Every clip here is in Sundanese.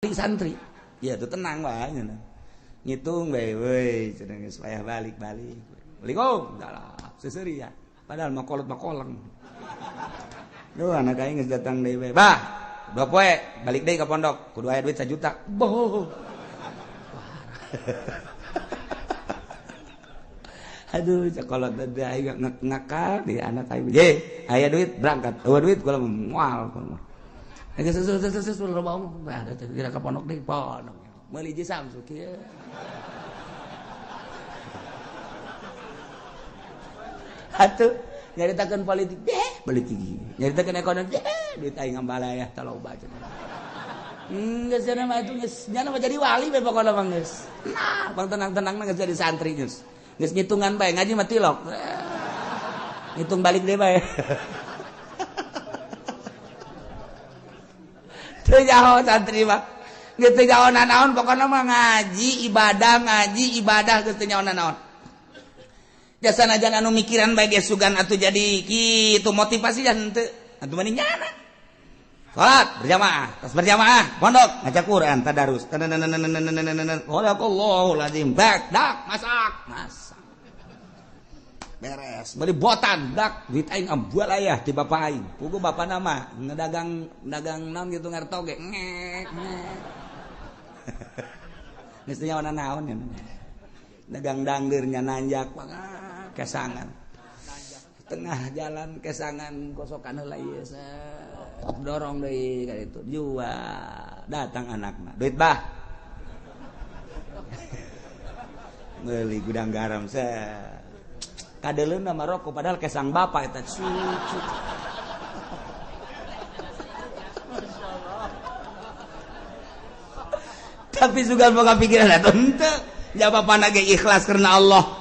hati santri. Ya tuh tenang wae nya. Ngitung bae we cenah geus payah balik-balik. Assalamualaikum. Dalah seseuri ya. Padahal mah kolot mah koleng. Duh anak aing geus datang deui bae. Bah, 2 poe balik deui ka pondok kudu aya duit 1 juta. Boh. Aduh sekolah teh aing ngakal di anak aing. Ye, aya duit berangkat. Eueuh duit kula moal. Geus geus loba omong. Bah, kira ka pondok deui, pondok. Meuli hiji Samsu kieu. Atuh nyaritakeun politik, deh politik. Nyaritakeun ekonomi, deh duit aing ngambalaya tah loba cenah. Geus cenah mah atuh geus nya mah jadi wali we pokona mah geus. Nah, pang tenang-tenang geus jadi santri geus. Geus ngitungan bae ngaji mah tilok. Ngitung balik deui bae. Teu nyaho santri mah. Geus teu nyaho nanaon pokona mah ngaji ibadah geus teu nyaho nanaon. Jasa najan anu mikiran bae ge sugan atuh jadi kitu motivasi jan henteu. Atuh mending nyana. Salat berjamaah, tas berjamaah, pondok ngaca Quran, tadarus. Sadaqallahul azim. Bak, dak, masak, masak. Beres, beli botan, dak, duit aing ambual ayah di bapak aing. Pugu bapak nama ngedagang dagang naon gitu ngarto ge ngek ngek. Geus teu nyaho naon ya. Dagang dangdeurnya nanjak kesangan. Tengah jalan kesangan kosokan heula ieu dorong deui ka ditu jual datang anakna duit bah meuli gudang garam kadeleuna mah rokok padahal kesang bapak eta cucu. Tapi sugan boga pikiran atuh henteu ja bapana ge ikhlas karena Allah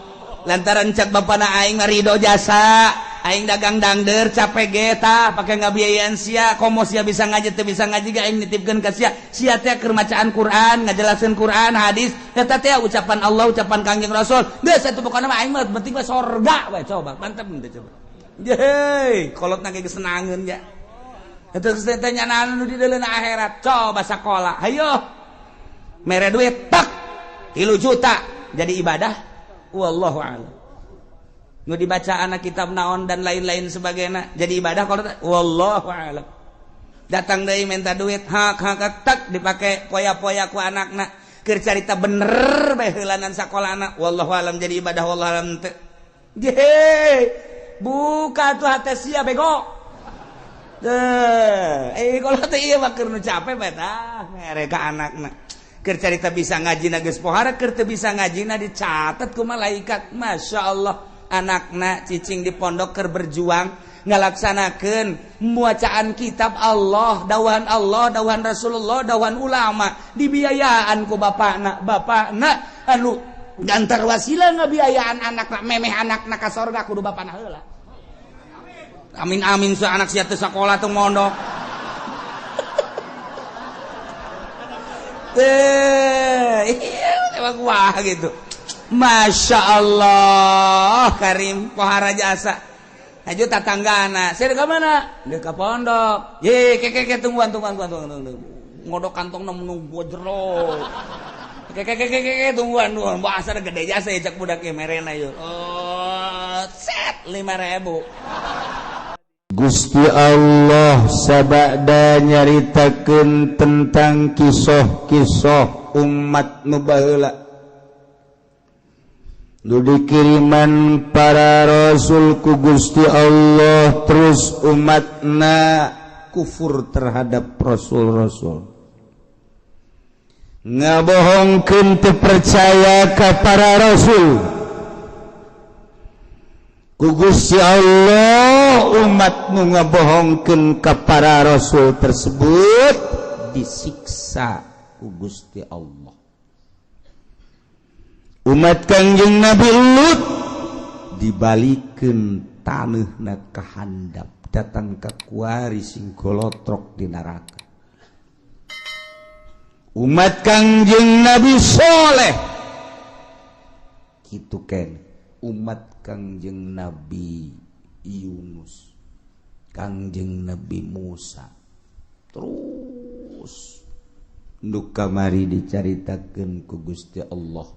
lantaran cek bapana aing mah ridho jasa aing dagang dangder capek ge tah pake ngabiayaan sia komo sia bisa ngaji teu bisa ngaji ge aing nitipkeun ka sia sia teh keur macaan Quran ngajelaskeun Quran hadis eta teh ucapan Allah ucapan Kangjeng Rasul geus atuh pokona mah aing mah penting mah sorga we coba mantep teh coba yeuh kolotna ge geus senangeun ya eta geus teh nyanaan nu di deuleuna akhirat coba sakola hayo mere duit tak 3 juta jadi ibadah wallahu a'lam. Nu dibaca anak kitab naon dan lain-lain sebagainya jadi ibadah kalau wallahu a'lam. Datang deui minta duit hak hak tak dipake poya-poya ku anakna keur carita bener bae heulanan sakolana wallahu a'lam jadi ibadah wallahu a'lam teu. Ye buka tuh hate sia bego. Teu kalau teh ieu mah keur nu capek bae tah mere ka anakna. Keur carita bisa ngaji na geus pohara keur teu bisa ngaji na dicatat ku malaikat. Masya Allah anakna cicing di pondok keur berjuang ngalaksanakeun bacaan kitab Allah, dawahan Allah, dawahan Rasulullah, dawahan ulama dibiayaan ku bapakna, bapakna anu gantar wasilah ngabiayaan anakna memeh anakna ka sorga kudu bapakna heula. Amin amin sa anak sia teu sakola teu mondok. Iya emang wah gitu. Masya Allah Karim pohara jasa. Haju tatanggana. Saya ke mana? Dia ke pondok. Ye ke ke tungguan tungguan tungguan tungguan. Ngodok kantong nunggu jero. Ke ke ke ke tungguan tungguan. Bahasa gede jasa ya cak budak merena yuk. Oh, set 5.000. Gusti Allah sabada nyaritakeun tentang kisah-kisah umat nu baheula nu dikiriman para rasul ku Gusti Allah terus umatna kufur terhadap rasul-rasul ngabohongkeun teu percaya ka para rasul ku Gusti Allah umat nu ngabohongkeun ka para rasul tersebut disiksa ku Gusti Allah. Umat Kangjeng Nabi Lut dibalikeun taneuhna ka handap datang ka kuari sing golotrok di neraka. Umat Kangjeng Nabi Soleh kitu ken umat Kangjeng Nabi Yunus, Kangjeng Nabi Musa, terus Nu kamari dicaritakeun ku Gusti Allah.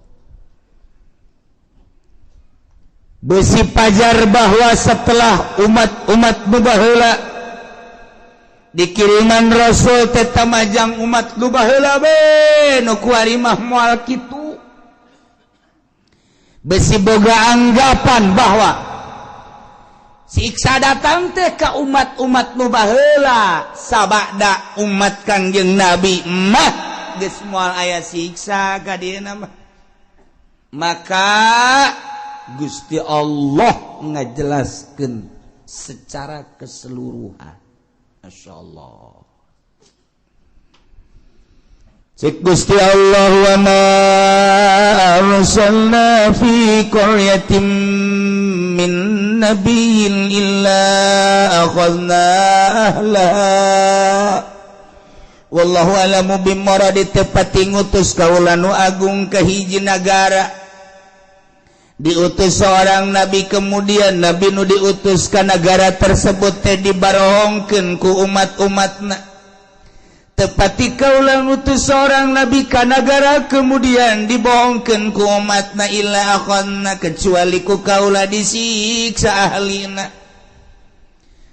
Besi pajar bahwa setelah umat-umat nu baheula dikiriman Rasul teh tamajang umat nu baheula be nu kuari mah moal kitu. Besi boga anggapan bahwa siksa datang teh ka umat-umat nu baheula, sabada umat Kangjeng Nabi mah geus moal aya siksa ka dieuna mah. Maka Gusti Allah ngajelaskeun secara keseluruhan. Masya Allah. Cek Gusti Allah, wa ma arsalna fi qaryatin min nabiyyin illa akhadna ahlaha wallahu alamu bimuradi. Tepati ngutus kaula nu agung ke hiji nagara, diutus seorang nabi, kemudian nabi nu diutus ke negara tersebut teh dibarohongkeun ku umat-umatna. Tepati kaula ngutus seorang nabi ka nagara, kemudian dibohongkeun ku umatna, illa akhadna, kecuali ku kaula disiksa ahlina.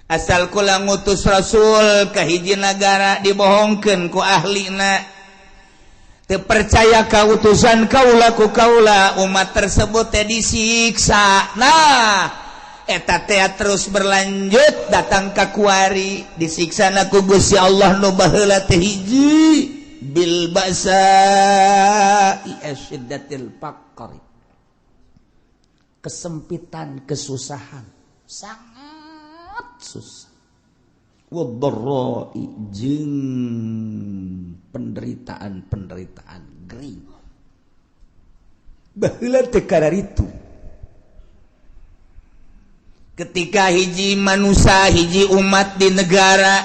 Asal kula ngutus rasul ke hiji nagara, dibohongkeun ku ahlina, percaya kautusan kaula, ku kaula umat tersebut teh disiksa. Nah, eta teh terus berlanjut datang ka kuari, disiksa na ku Gusti Allah nu baheula teh hiji bil ba'sa asyiddatil faqri, kesempitan, kesusahan, sangat susah, wadharra'i, jeung penderitaan-penderitaan gering. Baheula teh itu ketika hiji manusia, hiji umat di negara,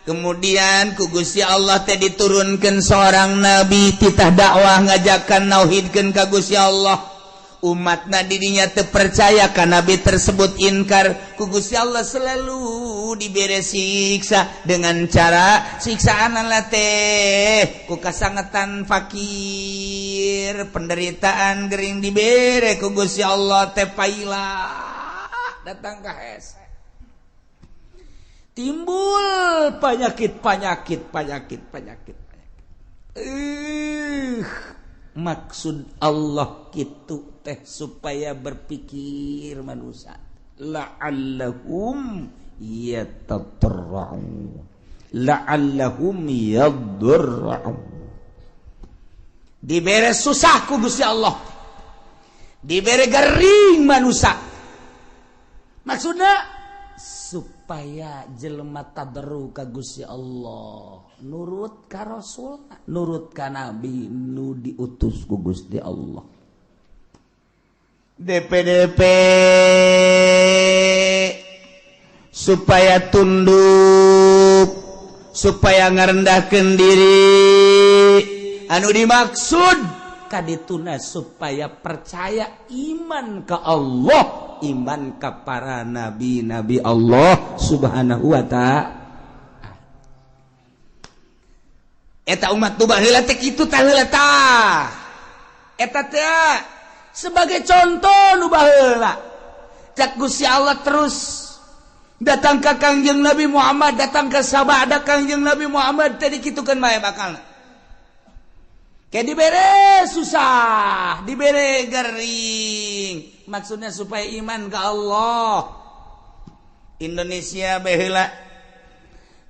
kemudian ku Gusti Allah teh diturunkan seorang nabi, titah dakwah, ngajakan nauhidkeun ka Gusti Allah. Umatna didinya terpercaya ka nabi tersebut, inkar, ku Gusti Allah selalu diberi siksa dengan cara siksaan teh ku kasangetan fakir, penderitaan gering, dibere ku Gusti Allah teh paila datang ke hese, timbul penyakit, penyakit, penyakit, penyakit, penyakit. Maksud Allah gitu teh supaya berpikir manusia, la'allahum yatadarra'un, la'allahum yadurra'un. Dibere susah ku Gusti Allah, dibere gering manusia, maksudnya supaya jelema tadarru ka Gusti Allah, nurut ka Rasul, nurut ka nabi nu diutus ku Gusti Allah. DPDP supaya tunduk, supaya ngerendahkan diri, anu dimaksud kadituna supaya percaya, iman ke Allah, iman ke para nabi-nabi Allah Subhanahu wa ta'ala. Eta umat tu baheula teh kitu tah, heula tah eta teh sebagai contoh nu baheula. Cak Gusti Allah terus datang ke Kangjeng Nabi Muhammad, datang ke sabada Kangjeng Nabi Muhammad tadi kitukeun bae, bakalna kayak dibere susah, dibere gering, maksudnya supaya iman ke Allah. Indonesia baheula,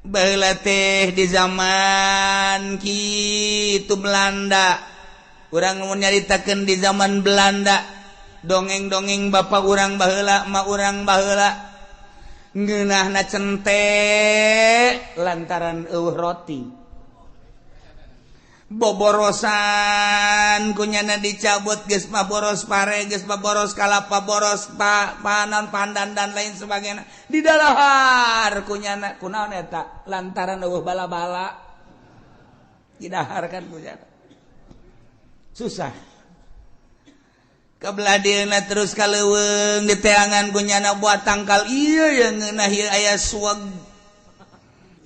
baheula teh di zaman kitu Belanda, urang mau nyaritakeun di zaman Belanda, dongeng-dongeng bapak urang baheula, emak urang baheula, ngeunahna cente lantaran eueuh roti, boborosan kunyana dicabut, geus mah boros pare, geus mah boros kalapa, boros panon pandan dan lain sebagainya, didalahar kunyana. Kunaon eta? Lantaran eueuh bala-bala, didahar kan kunyana, susah. Kebelah dieuna terus ka leuweung, diteangan kunyana buat tangkal ieu yang ngeunah ieu aya suweg.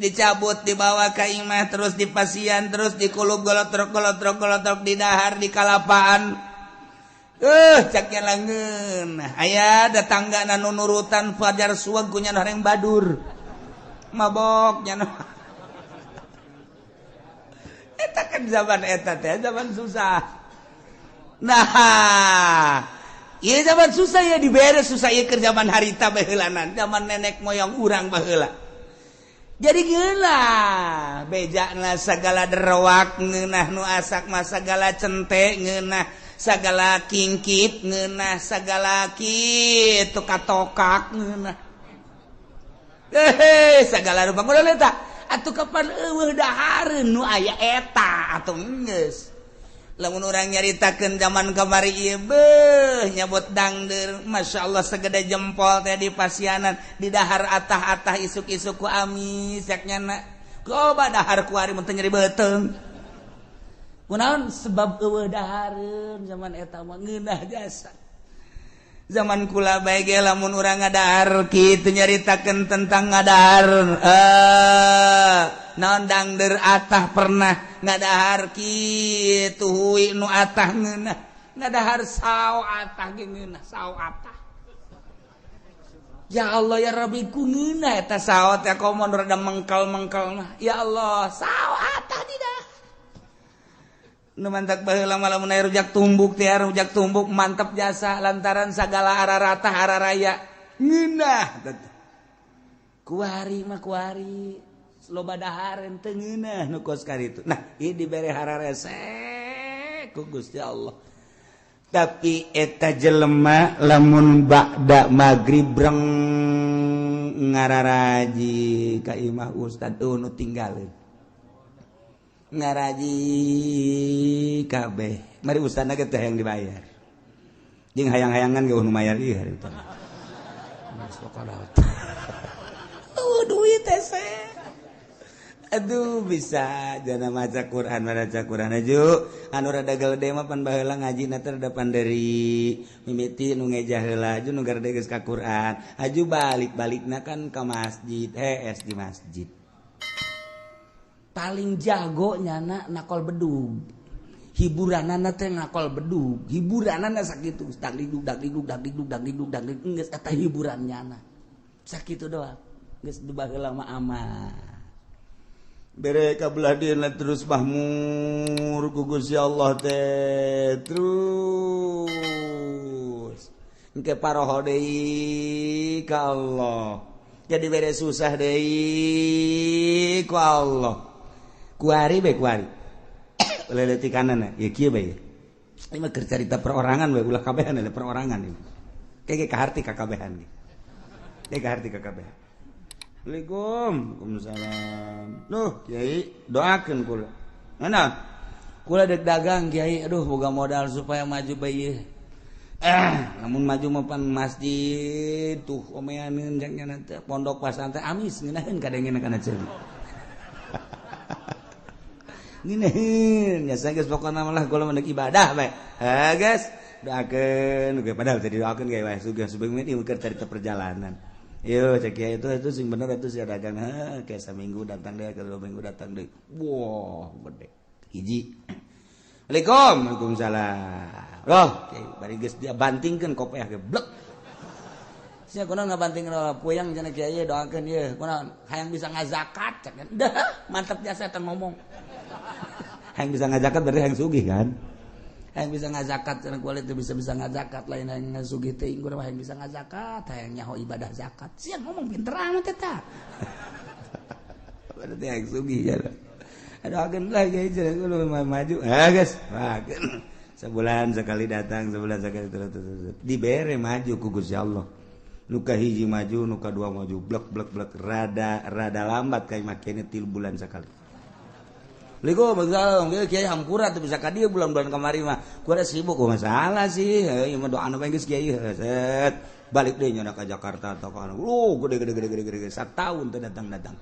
Dicabut dibawa ka imah terus dipasian terus dikulub golotrok golotrok golotrok di dahar di kalapaan. Caknya langeun. Aya datangga nu nurutan fajar suweg ku nya horeng badur. Mabok nya. Eta kan zaman eta teh zaman susah. Nah, ieu zaman susah ya dibere susah ieu keur zaman harita baheulanan, zaman nenek moyang urang baheula. Jadi ngeunah bejana segala derwak ngeunah nu asak mah segala cente ngeunah segala kingkit ngeunah segala kitu katokak ngeunah segala rupa kunaon eta atuh kapan eueuh dahareun nu aya eta atuh geus lamun urang nyaritakeun zaman kamari ieu beuh nyabot dangdeur masyaallah segede jempol teh di pasianan di dahar atah-atah isuk-isuk ku amis cak nyana coba dahar kuari mun teu nyeri beuteung kunaon sebab eueuh dahareun zaman eta mah ngeunah jasa zaman kula bae ge lamun urang ngadahar kitu nyaritakeun tentang ngadahar naon dangdeur atah pernah ngadahar kitu hui nu atah ngeunah ngadahar sao atah ge ngeunah sao atah ya Allah ya Rabbi ku ngeunah eta sao teh komo nu rada mengkal-mengkal mah ya Allah sao atah tidak nu mantak baheula mah lamun aya rujak tumbuk teh rujak tumbuk mantep jasa lantaran sagala araratah araraya ngeunah kuari mah kuari loba dahareun teu ngeunah nu kos karitu. Nah, ieu dibere hararese ku Gusti Allah. Tapi eta jelema lamun ba'da magrib breng ngararaji ka imah ustad nu tinggalin. Ngaraji kabeh. Mari ustadna ge teh yang dibayar. Jeung hayang-hayangan ge nu mayar ieu hari teh. Oh, duit teh. Aduh bisa jana maca Quran maca Quran aju anu rada gede mah pan baheula ngajina teh rada panderi mimiti nu ngejah heula aju nu garede geus ka Quran aju balik-balikna kan ka masjid hees di masjid paling jago nyana nakol bedug hiburanana teh nakol bedug hiburanana sakitu dagdidug dagdidug dagdidug dagdidug dagdidug geus eta hiburan nyana sakitu doang geus baheula mah aman bere kabelah dieuna terus mahmur ku Gusti Allah teh terus engke paroho deui ka Allah jadi bere susah deui ku Allah kuari bae kuari leletikanana ya kieu bae ieu mah keur carita perorangan bae ulah kabehan ada perorangan ieu kayak kaharti ka kabehan ge kaharti ka kabehan. Assalamualaikum. Waalaikumsalam. Duh, Kiai, doakeun kula. Mana? Kula dek dagang Kiai, aduh boga modal supaya maju bae ieu. Lamun maju mah pan masjid tuh omeaneun jang nya teh pondok pasantren amis ngeunaheun kadengena kana ceuli. Ngeunaheun nya geus pokona mah lah kula mah ibadah bae. Ha geus, doakeun ge padahal teh didoakeun ge wae sugih subeung ieu keur carita perjalanan. Yo cek ya itu sing bener itu sih dagang kayak seminggu datang deh ke 2 minggu datang deh. Wah, gede. Hiji. Assalamualaikum. Waalaikumsalam. Loh, bari geus dia bantingkeun kopeah ge blek. Sia kunaon ngabantingkeun puyang cenah kiai doakeun ieu. Kunaon hayang bisa ngazakat cek. Dah, mantap jasa teh ngomong. Hayang bisa ngazakat berarti hayang sugih kan? Hayang bisa ngazakat cenah kuali teu bisa-bisa ngazakat lain hayang ngasugih teh inggur mah hayang bisa ngazakat hayang nyaho ibadah zakat. Sia ngomong pinter amat eta. Berarti hayang sugih ya. Aduh ageun lah kiai cenah kudu maju. Ah geus, ageun. Sebulan sekali datang, sebulan sekali terus dibere maju ku Gusti Allah. Nu ka hiji maju, nu ka dua maju, blek blek blek rada rada lambat kayak makene 3 bulan sekali. Assalamualaikum, kiai hampura teu bisa ka dieu bulan-bulan kamari mah. Kuda sibuk kok masalah sih. Ieu mah doana bae geus kiai set. Balik deui nya ka Jakarta atau ka lu gede gede gede gede gede satahun teu datang-datang.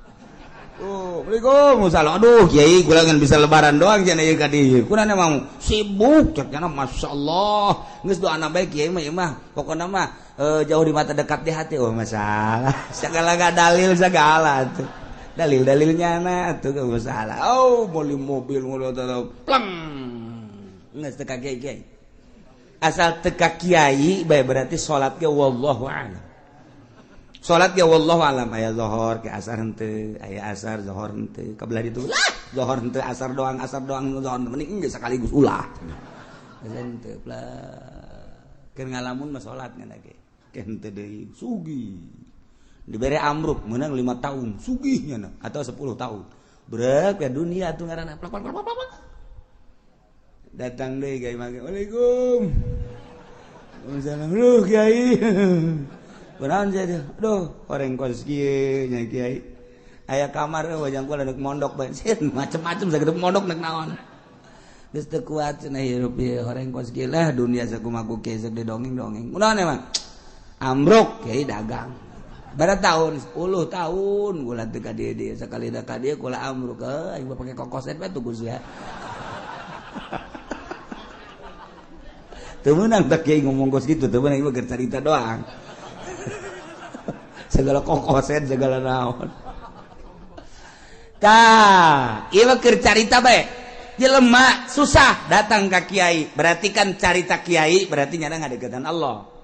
Oh, Assalamualaikum, salam. Aduh, kiai kula ngan bisa lebaran doang cenah ieu ka dieu. Kuna emang sibuk cek nya masyaallah. Geus doana bae kiai mah ieu mah. Pokona mah jauh di mata dekat di hati. Oh, masalah. Segala dalil segala tuh. Dalil-dalilnya na tuh gak masalah. Oh, beli mobil pleng. Geus teu ka kiai. Asal teu ka kiai bae berarti salat ge wallahu a'lam. Salat ge wallahu a'lam, aya zuhur ke asar henteu, aya asar zuhur henteu, kabelah ditu lah zuhur henteu asar doang zuhur mending geus sekaligus ulah. Henteu plak. Keur ngalamun mah salat ngan ge. Ke henteu deui sugih. Dibere amruk menang 5 tahun sugihnya na atau 10 tahun. Brek ya dunia tuh ngaranna plak plak plak plak. Datang deui kiai mah. Waalaikum. Waalaikumsalam. Duh kiai. Kunaon sia teh? Duh, horeng kos kieu nya kiai. Aya kamar eueuh wajang kula deuk mondok bae. Macem-macem sakitu mondok nek naon. Geus teu kuat cenah hirup ieu horeng kos kieu lah dunia sakumaha ku kieu sok didongeng-dongeng. Kunaon emang? Amruk kiai dagang. Bara tahun 10 tahun kula teu ka dieu dieu sakali da ka dieu kula amruk aing mah pake kokoset bae tuh Gus ya. Teu meunang teh kiai ngomong kos kitu, teu meunang ieu mah carita doang. Segala kokoset segala naon. Tah, ieu mah keur carita bae. Jelema susah datang ka kiai, berarti kan carita kiai berarti nyana ngadeukeutan Allah.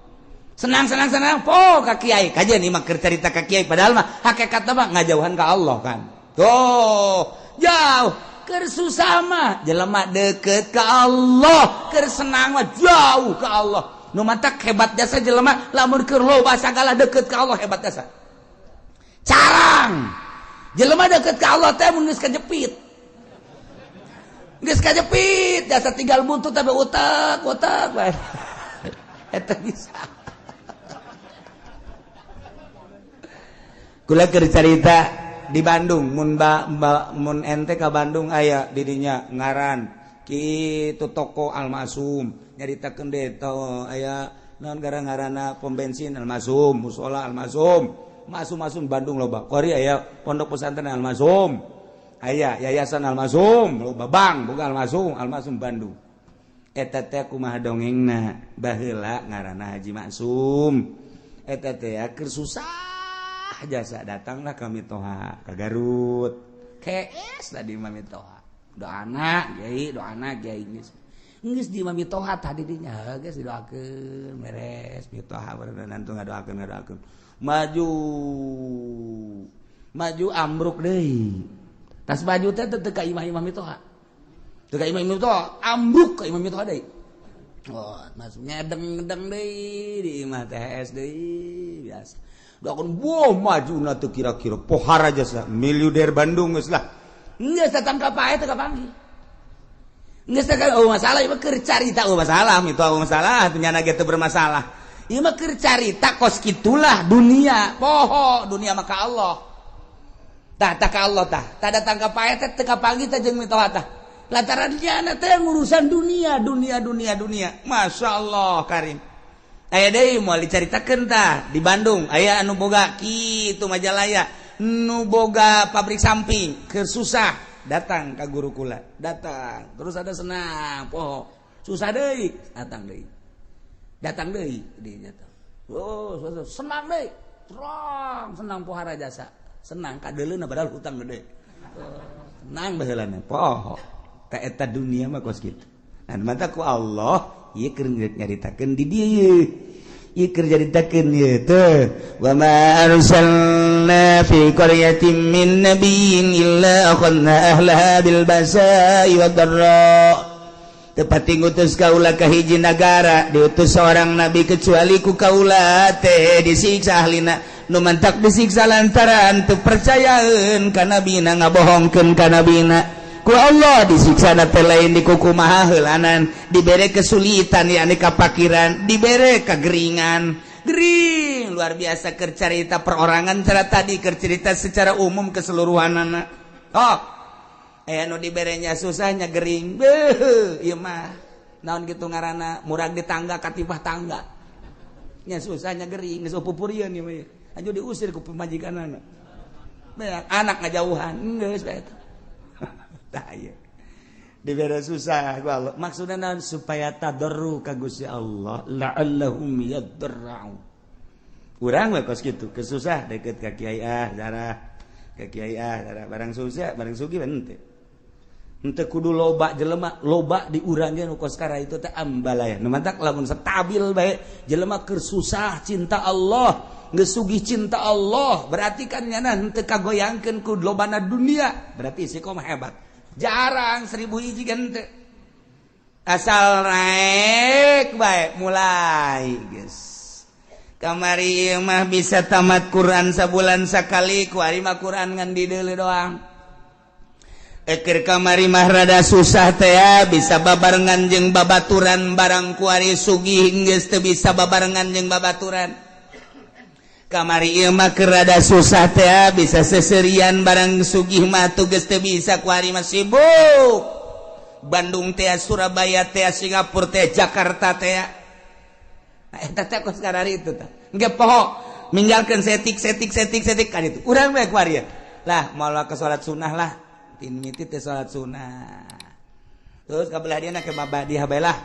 Senang senang senang po ka kiai kajian ieu mah keur carita ka kiai padahal mah hakikatna mah ngajauhan ka Allah kan. Tuh, jauh keur susah mah jelema deukeut ka Allah, keur senang mah jauh ka Allah. Nu matak hebat jasa jelema lamun keur loba sagala deukeut ka Allah hebat jasa. Carang jelema deukeut ka Allah teh mun geus kajepit. Geus kajepit jasa tinggal buntut tapi utak-utak bae. Eta bisa. Kula keur carita di Bandung mun mun ente ka Bandung aya didinya ngaran kitu toko Almasum nyaritakeun deui to aya naon gara-ngarana pom bensin Almasum, musala Almasum, masum-masum Bandung loba. Kori aya pondok pesantren Almasum, aya yayasan Almasum, loba bank boga Almasum, Almasum Bandung. Eta teh kumaha dongengna baheula ngaranna Haji Maksum. Eta teh keur susah jasa datanglah kami toha ke Garut. KS tadi mami toha. Doana kiai, doana kiai geus. Geus di mami toha tadi dinya geus didoakeun beres mitoha berenang tuh ngadoakeun. Maju. Maju ambruk deui. Tas baju teh teu ka imah-imah mitoha. Teu ka imah mitoha, ambruk ka imah mitoha deui. Oh, masuk ngedeng-ngedeng deui di imah THS deui biasa. Doakeun boh majuna teu kira-kira pohara jasa miliuder Bandung geus lah. Geus datang ka pae teu kapanggih. Geus teh oh masalah ieu mah keur carita oh masalah itu oh masalah nyana ge teu bermasalah. Ieu mah keur carita kos kitulah dunia poho dunia mah ka Allah. Tah tah ka Allah tah. Tah datang ka pae teh teu kapanggih teh jeung mitoha tah. Lantaran nyana teh ngurusan dunia dunia dunia dunia. Masyaallah karim. Aya deui moal dicaritakeun tah di Bandung aya anu boga kitu Majalaya nu boga pabrik samping keur susah datang ka guru kula datang terus ada senang poho susah deui datang deui dinya teh oh senang deui terang senang pohara jasa senang kadeuleuna padahal hutang gede senang baheulana poho ka eta dunia mah kos kitu. Nah mata ku Allah ieu keur nyaritakeun di dieu ieu keur nyaritakeun ieu teh wa ma arsalna fi qaryatin min nabiyyin illa akhadna ahlaha bil basa'i wad dharra. Tepati ngutus kaula ka hiji nagara diutus seorang nabi kecuali ku kaula teh disiksa ahlina nu mantak disiksa lantaran teu percayaeun ka nabina ngabohongkeun ka nabina. Ku Allah disiksa na teh lain dikukumaha heulanan dibere kesulitan yakni kapakiran dibere kegeringan gering luar biasa keur carita perorangan cara tadi keur cerita secara umum keseluruhanana. Oh aya nu diberenya susahnya gering beuh ieu mah naon kitu ngaranna murag di tangga katipah tangga nya susahnya gering geus pupurieun ieu mah aju diusir ku pamajikanana anak ngajauhan geus bae eta. Tah ieu dibere susah ku Allah maksudna naon supaya tadarru ka Gusti Allah la'allahum yadarra'u. Urang we kos kitu kesusah deket ka kiai ah darah Ke kiai ah, barang susah, barang sugih henteu. Henteu kudu loba jelema, loba di urang ge nu kos itu teh ambalaya. Nu mantak lamun stabil bae jelema keur susah cinta Allah, geus sugih cinta Allah, berarti kan nyana henteu kagoyangkeun ku lobana dunia, berarti istiqomah hebat. Jarang 1000 hiji kan henteu. Asal naik bae mulai geus. Kamari mah bisa tamat Quran sabulan sakali, kuari mah Quran ngan dideuleu doang. Eker kamari mah rada susah teh ya, bisa babarengan jeung babaturan, barang kuari sugih geus teu bisa babarengan jeung babaturan. Kamari ieu mah keur rada susah teh ya, bisa seserian, barang sugih mah tuh geus teu bisa, kuari mah sibuk. Bandung teh, Surabaya teh, Singapura teh, Jakarta teh. Nah, eta teh kos karari itu teh. Engke poho ninggalkeun setik setik setik setik kan itu. Urang bae kuari lah moal ke salat sunnah lah. Tin miti teh salat sunnah. Terus kabelah dia ke badiah bae lah.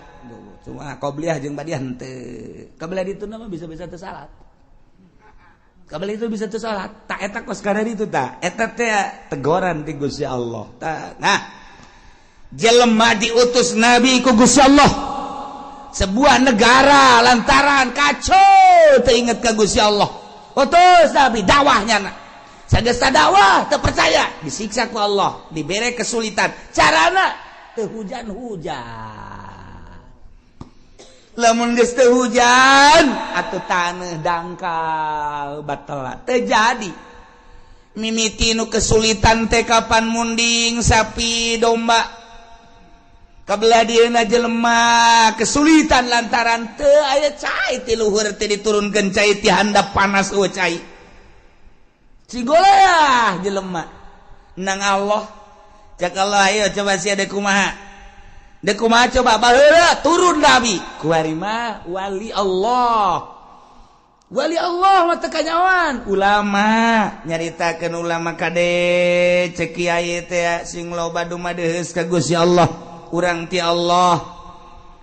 Cuma qobliyah jeung badiah henteu. Kabelah ditu mah bisa-bisa teu salat. Kabelah itu bisa teu salat. Tak eta kos karari itu tah. Eta teh tegoran ti Gusti Allah. Tah. Nah, jelema diutus nabi ku Gusti Allah. Sebuah negara lantaran kacau teringat ke Gusti Allah, utus nabi dakwahnya na. Sageus dakwah teu percaya, disiksa ku Allah, dibere kesulitan, carana teu hujan-hujan. Lamun geus teu hujan atuh taneuh dangkal batal teu jadi. Mimiti nu kesulitan teh kapan munding sapi domba. Kabelah dieuna jelema kesulitan lantaran teu aya cai ti luhur, teh diturunkeun cai ti handap panas eueuh cai. Cigoleah jelema nang Allah. Cak Allah, ayo coba sia deuk kumaha. Deuk kumaha coba baheula turun nabi. Kuari mah wali Allah. Wali Allah mah teu kanyawan. Ulama nyaritakeun ulama kade cek kiai teh sing loba dumadeus ka Gusti Allah. Urang ti Allah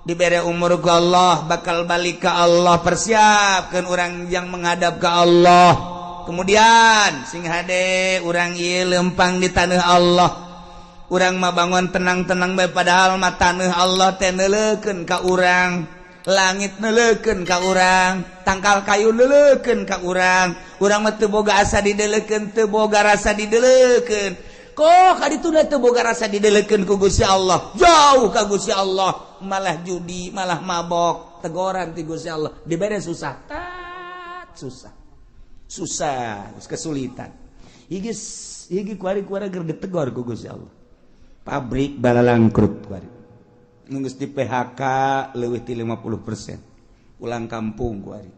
dibere umur ku Allah, bakal balik ke Allah, persiapkan orang yang menghadap ke Allah. Kemudian sing hade urang ieu lempang di tanah Allah, urang mah bangun tenang-tenang bae, padahal mah tanah Allah teh neuleukeun ka urang, langit neuleukeun ka urang, tangkal kayu neuleukeun ka urang. Urang mah teu boga asa dideleukeun, teu boga rasa dideleukeun. Kok kadituna teu boga rasa dideleukeun ku Gusti Allah, jauh ka Gusti Allah, malah judi, malah mabok. Tegoran ti Gusti Allah, dibere susah, tat susah susah, kesulitan. Higi higi kuari kuari ger ditegor ku Gusti Allah, pabrik balalangkrut kuari, geus di PHK leuwih ti 50%, pulang kampung kuari.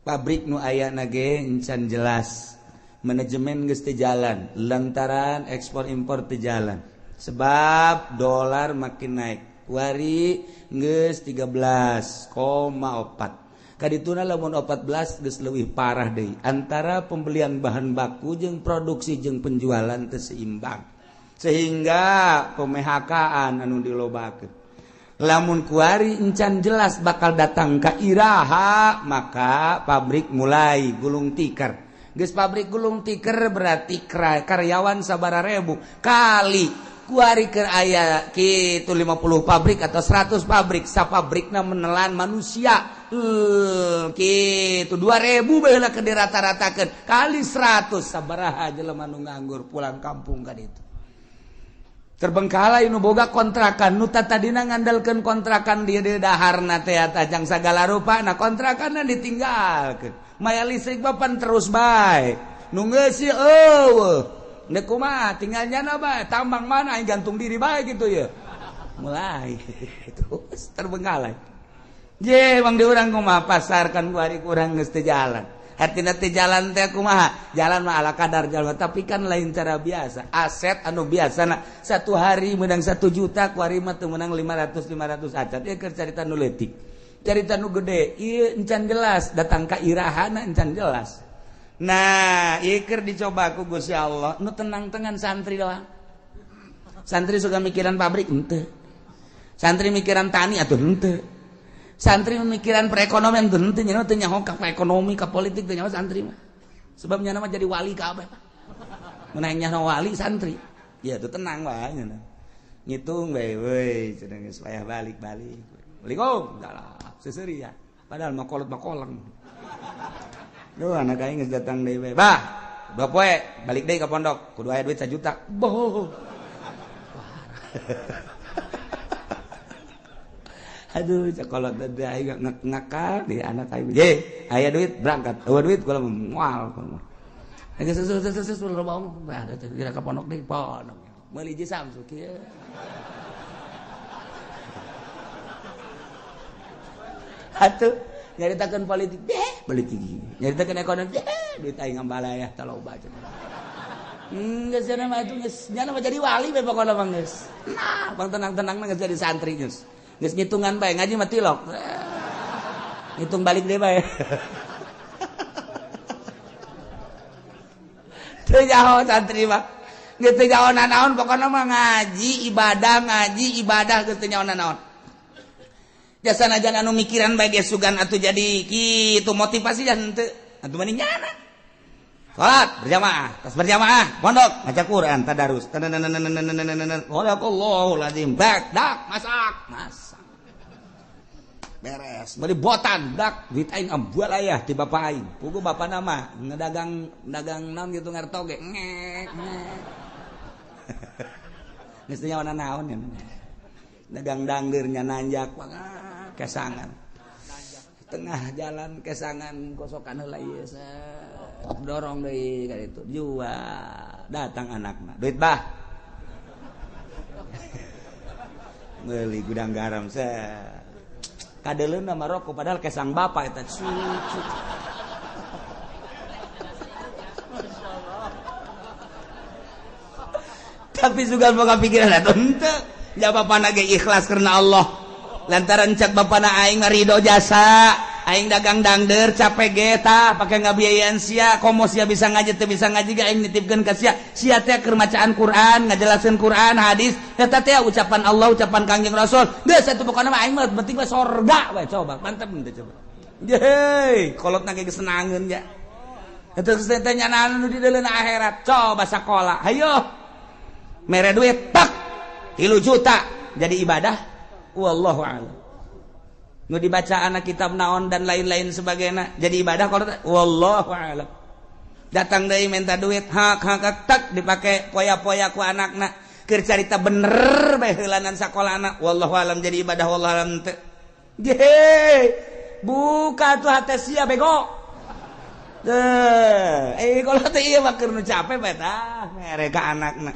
Pabrik nu aya ge encan jelas, manajemen geus teu jalan lantaran ekspor impor teu jalan sebab dolar makin naik. Kuari geus 13,4, kadituna lamun 14 geus leuwih parah deui, antara pembelian bahan baku jeung produksi jeung penjualan teu seimbang sehingga pemehakaan anu dilobakeun. Lamun kuari encan jelas bakal datang ka iraha, maka pabrik mulai gulung tikar. Geus pabrik gulung tikar berarti karyawan sabara ribu kali kuari keur aya kitu 50 pabrik atau 100 pabrik, sapabrikna menelan manusia kitu 2000 baheula keur dirata-ratakeun kali 100, sabaraha jelema nu nganggur pulang kampung ka ditu. Terbengkalai nu boga kontrakan, nu tadina ngandalkeun kontrakan dia di daharna teh jang sagala rupa, nah kontrakanna ditinggalkeun, maya listrik papan terus bae, nu ngeusi eueuh deuk kumaha, tinggal nyana bae tambang mana aing gantung diri bae gitu ya, mulai terus terbengkalai. Je bang di urang kumaha pasar kan kuari kurang geus teu jalan. Hartina teu jalan teh kumaha? Jalan mah ala kadar jalan, tapi kan lain cara biasa. Aset anu biasa nah, satu hari menang 1 juta, kuari mah teu menang 500 500 acan. Ieu keur carita nu leutik. Carita nu gede, ieu encan jelas datang ka irahana encan jelas. Nah, ieu keur dicoba ku Gusti Allah, nu tenang-tenang santri doang. Santri suka mikiran pabrik henteu. Santri mikiran tani atuh henteu. Santri memikiran perekonomian tuh henteu, nya teu nyaho ka ekonomi, ka politik teu nyaho santri mah. Sebab nya mah jadi wali kabeh. Mun hayang nyaho wali santri. Ya tuh tenang wae nya. Ngitung bae we cenah geus payah balik-balik. Assalamualaikum. Salah, seseuri ya. Padahal mah kolot mah koleng. Duh anak aing geus datang deui bae. Bah, 2 poe balik deui ka pondok, kudu aya duit 1 juta. Boh. Aduh, sekolah tadi aing ngakal di anak aing. Ye, aya duit berangkat. Eueuh duit kula moal. Geus geus loba omong. Bah, kira ka pondok deui, pondok. Meuli hiji Samsu kieu. Atuh nyaritakeun politik, deh, politik. Nyaritakeun ekonomi, deh, duit aing ngambalayah taloba cenah. Geus cenah mah atuh geus nyana mah jadi wali we pokona mah geus. Nah, bang tenang-tenang mah geus jadi santri geus. Geus ngitungan bae ngaji mah tilok. Ngitung balik deui bae. Teu nyaho santri mah. Geus teu nyaho nanaon pokona mah ngaji ibadah geus teu nyaho nanaon. Jasa najan anu mikiran bae geus sugan atuh jadi kitu motivasi jan henteu. Atuh mah nyana. Salat berjamaah, tas berjamaah, pondok maca Quran, tadarus. Sadaqallahul azim. Bak, dak, masak, masak. Beres. Beli botan, dak, duit aing ambual ayah ti bapak aing. Pugu bapak nama ngedagang dagang naon gitu ngarto ge. Ngek, ngek. Geus teu nyawa naon ya. Dagang dangdeur nya nanjak kesangan. Tengah jalan kesangan kosokan heula ieu. Dorong deui ka ditu jual datang anakna duit bah meuli gudang garam set kadeleuna mah rokok padahal kesang bapak eta cucu. Tapi sugan boga pikiran atuh henteu ja bapana ge ikhlas karena Allah lantaran cak bapana aing mah ridho jasa aing dagang dangder capek ge tah pake ngabiayaan sia komo sia bisa ngaji teu bisa ngaji ge aing nitipkeun ka sia sia teh keur macaan Quran ngajelaskeun Quran hadis eta teh ucapan Allah ucapan Kangjeng Rasul geus atuh pokona mah aing mah penting mah sorga we coba mantep henteu coba yeuh kolotna ge geus senangeun ya eta geus teh nyanaan nu di deuleuna akhirat coba sakola hayo mere duit tak 3 juta jadi ibadah wallahu a'lam. Nu dibaca anak kitab naon dan lain-lain sebagainya jadi ibadah kalau wallahu a'lam. Datang deui minta duit hak hak tak dipake poya-poya ku anakna keur carita bener bae heulanan sakolana wallahu a'lam jadi ibadah wallahu a'lam teu. Ye buka tuh hate sia bego. Teu kalau teh ieu mah keur nu capek bae tah mere ka anakna.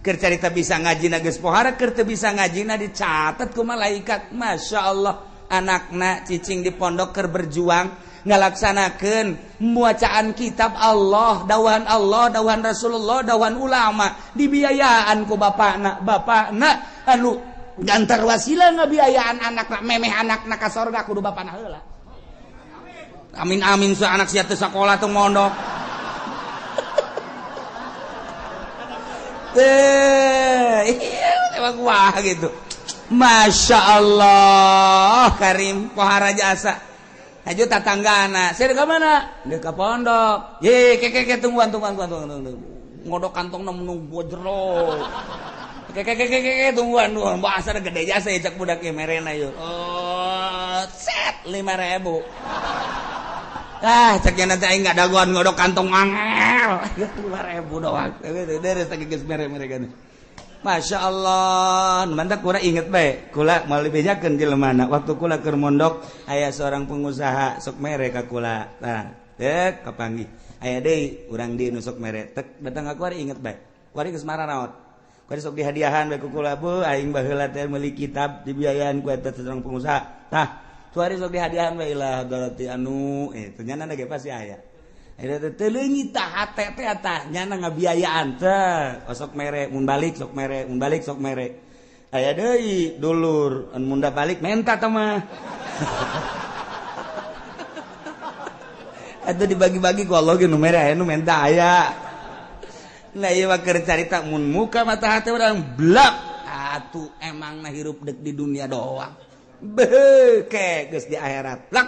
Keur carita bisa ngaji na geus pohara keur teu bisa ngaji na dicatat ku malaikat. Masya Allah anakna cicing di pondok keur berjuang ngalaksanakeun bacaan kitab Allah, dawahan Allah, dawahan Rasulullah, dawahan ulama dibiayaan ku bapakna. Bapakna anu gantar wasilah ngabiayaan anakna memeh anakna ka sorga kudu bapakna heula. Amin amin su anak sia teu sakola teu mondok. Iya, emang wah gitu. Masya Allah, Karim pohara jasa. Hajo tatanggana, saya ke mana? Dia ke pondok. Ye, ke tungguan. Ngodok kantong nunggu jero. Ke tungguan, bahasa gede jasa ya cak budak ya merena yuk. Oh, set 5.000. Ah, ceknya nanti aing nggak dagoan ngodok kantong angel. 5.000 doang. Deres lagi geus mere-mere. Masya Allah, mantap kula inget bae. Kula mau dibejakeun jelema waktu kula keur mondok aya seorang pengusaha sok mere ka kula. Tah, tek kapanggih. Aya deui urang dieu nu sok mere. Tek datang ka kuari inget bae. Kuari geus mararaot. Kuari sok dihadiahan bae ku kula, bu aing baheula teh meuli kitab dibiayaan ku eta seorang pengusaha. Tah, kuari sok dihadiahan bae ilah hadarati anu teh nyana ge pasti aya. Eta teh leungit tah hate teh tah nyana ngabiayaan teh osok mere mun balik sok mere mun balik sok mere aya deui dulur anu mun balik menta teh mah. Atuh dibagi-bagi ku Allah ge nu mere aya nu menta aya. Nah ieu mah keur carita mun muka mata hate urang blak atuh emangna hirup deuk di dunia doang. Beuh ke geus di akhirat blak.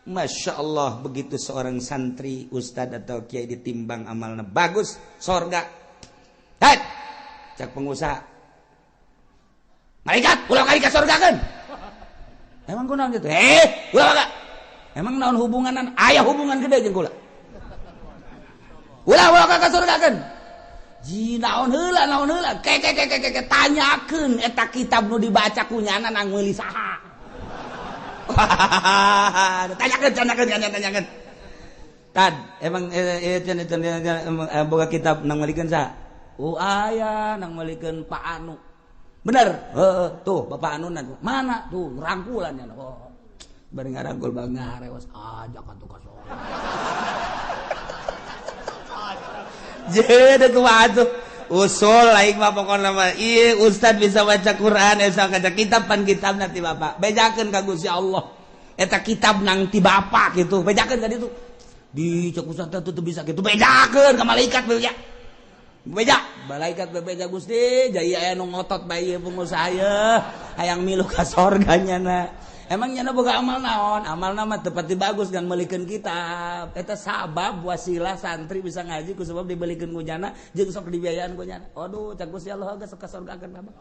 Masya Allah, begitu seorang santri, ustad atau kiai ditimbang amalna bagus, sorga. Hei, cak pengusaha, malaikat ulah kali ka sorgakeun. Emang kunaon gitu? Eh, ulah ka. Emang naon hubunganan? Aya hubungan gede jeung kula. Ulah ulah ka sorgakeun. Ji naon heula, naon heula? Ke ke ke ke ke tanyakeun eta kitab nu dibaca ku nyana nang meuli saha. Tanyakeun, tanyakeun, tanyakeun. Tad, emang boga kitab nang meulikeun saha? Oh, aya nang meulikeun Pak Anu. Bener? Heeh, tuh Bapak Anu mana? Tuh rangkulan nya. Oh. Bari ngarangkul bang ngarewas ajak atuh ka sorga. Jadi kumaha tuh? Usul aing mah pokona mah ieu ustad bisa baca Quran eta kaca kitab pan kitabna ti bapak. Bejakeun ka Gusti Allah. Eta kitab nang ti bapak gitu. Bejakeun ka ditu. Di cek ustad teh teu bisa kitu. Bejakeun ka malaikat beja. Beja, malaikat bebeja Gusti, jaya aya nu ngotot bae ieu pengusaha ye, hayang milu ka sorga nyana. Emang nyana boga amal naon? Amalna mah teu pati bagus kan meulikeun kitab. Eta sabab wasilah santri bisa ngaji ku sebab dibelikeun ku nyana jeung sok dibiayaan ku nyana. Aduh, cak Gusti Allah geus ka sorgakeun abah.